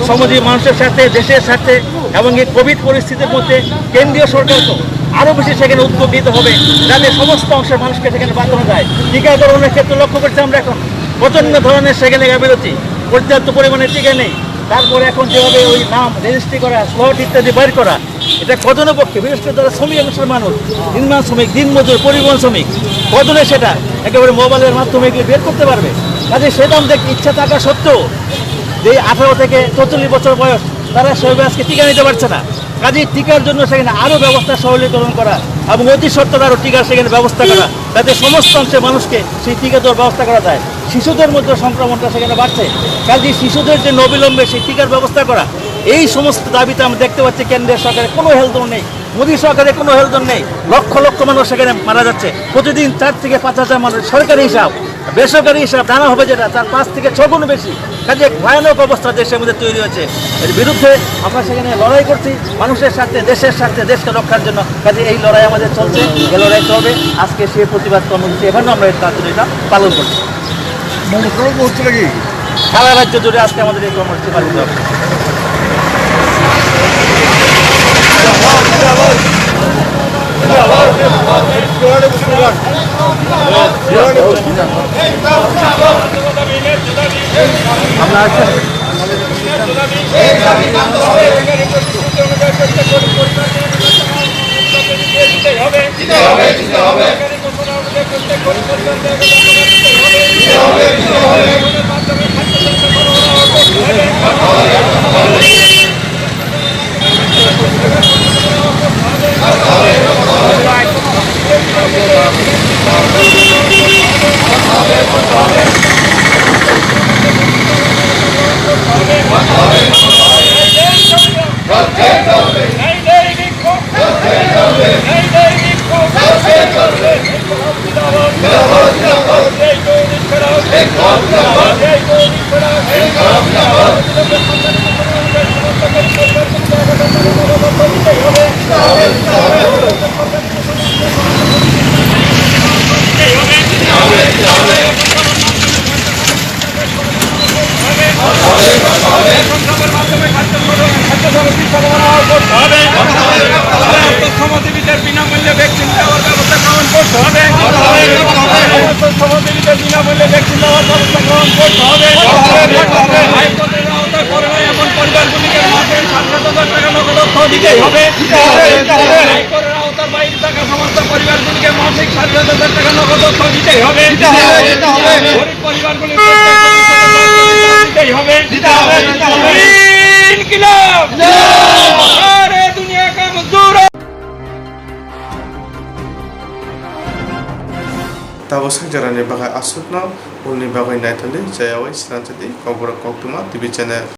সমাজের মানুষের স্বার্থে, দেশের স্বার্থে এবং এই কোভিড পরিস্থিতির মধ্যে কেন্দ্রীয় সরকারকে আরও বেশি সেখানে উদ্যোগ নিতে হবে, যাতে সমস্ত অংশের মানুষকে সেখানে বাঁচানো যায়। টিকাকরণের ক্ষেত্রে লক্ষ্য করছি আমরা এখন প্রচণ্ড ধরনের সেখানে গাফিলতি, পর্যাপ্ত পরিমাণে টিকা নেই। তারপরে এখন যেভাবে ওই নাম রেজিস্ট্রি করা, স্লট ইত্যাদি বের করা, এটা কজনের পক্ষে, বিশেষ করে যারা শ্রমিক অংশের মানুষ, নির্মাণ শ্রমিক, দিনমজুর, পরিবহন শ্রমিক, কজনের সেটা একেবারে মোবাইলের মাধ্যমে এগুলো বের করতে পারবে? কাজে সেটা আমাদের ইচ্ছা থাকা সত্ত্বেও যে আঠারো থেকে চৌচল্লিশ বছর বয়স, তারা সেভাবে আজকে টিকা নিতে পারছে না। কাজেই টিকার জন্য সেখানে আরও ব্যবস্থা সরলীকরণ করা এবং অতি সত্বর আরও টিকার সেখানে ব্যবস্থা করা, যাতে সমস্ত অংশের মানুষকে সেই টিকা দেওয়ার ব্যবস্থা করা যায়। শিশুদের মধ্যে সংক্রমণটা সেখানে বাড়ছে, কাজেই শিশুদের যে অবিলম্বে সেই টিকার ব্যবস্থা করা, এই সমস্ত দাবিতে আমরা দেখতে পাচ্ছি কেন্দ্রের সরকারের কোনো হেলদোল নেই, মোদী সরকারের কোনো হেলদোল নেই। লক্ষ লক্ষ মানুষ সেখানে মারা যাচ্ছে প্রতিদিন, চার থেকে পাঁচ হাজার মানুষ, সরকারি হিসাব। বেসরকারি হিসাব জানা হবে যেটা, তার পাঁচ থেকে ছ গুণ বেশি। কাজে এক ভয়ানক অবস্থা দেশের মধ্যে তৈরি হয়েছে। এর বিরুদ্ধে আমরা সেখানে লড়াই করছি, মানুষের স্বার্থে, দেশের স্বার্থে, দেশকে রক্ষার জন্য। কাজে এই লড়াই আমাদের চলছে, এই লড়াই চলবে। আজকে সেই প্রতিবাদ কর্মসূচি এখানেও আমরা এই তার জন্য এটা পালন করছি। মমতাও বলছে নাকি? সারা রাজ্য জুড়ে আজকে আমাদের এই কর্মসূচি পালিত হবে। শ্রমজীবীদের বিনামূল্যে ভ্যাকসিন দেওয়ার ব্যবস্থা গ্রহণ করতে হবে। সমস্ত শ্রমজীবীদের বিনামূল্যে ভ্যাকসিন দেওয়ার ব্যবস্থা গ্রহণ করতে হবে। আইন প্রণয়নের আওতায় করোনা এমন পরিবারগুলিকে মাসে সাত সাত হাজার টাকা নগদ অর্থ দিতেই হবে। আয়করের আওতার বাইরে থাকা সমস্ত পরিবারগুলিকে মাসিক সাত সাত হাজার টাকা নগদ অর্থ দিতেই হবে। গরিব পরিবারগুলির প্রত্যেক সদস্যকে দশ হাজার টাকা দিতেই হবে। ইনকিলাব! নারে দুনিয়া কা মজদুর! Bo sak jora ni bagwi aswk no, ulni bagwi naithok di, chayawai swnam chadi Kokborok Koktwma T V channel.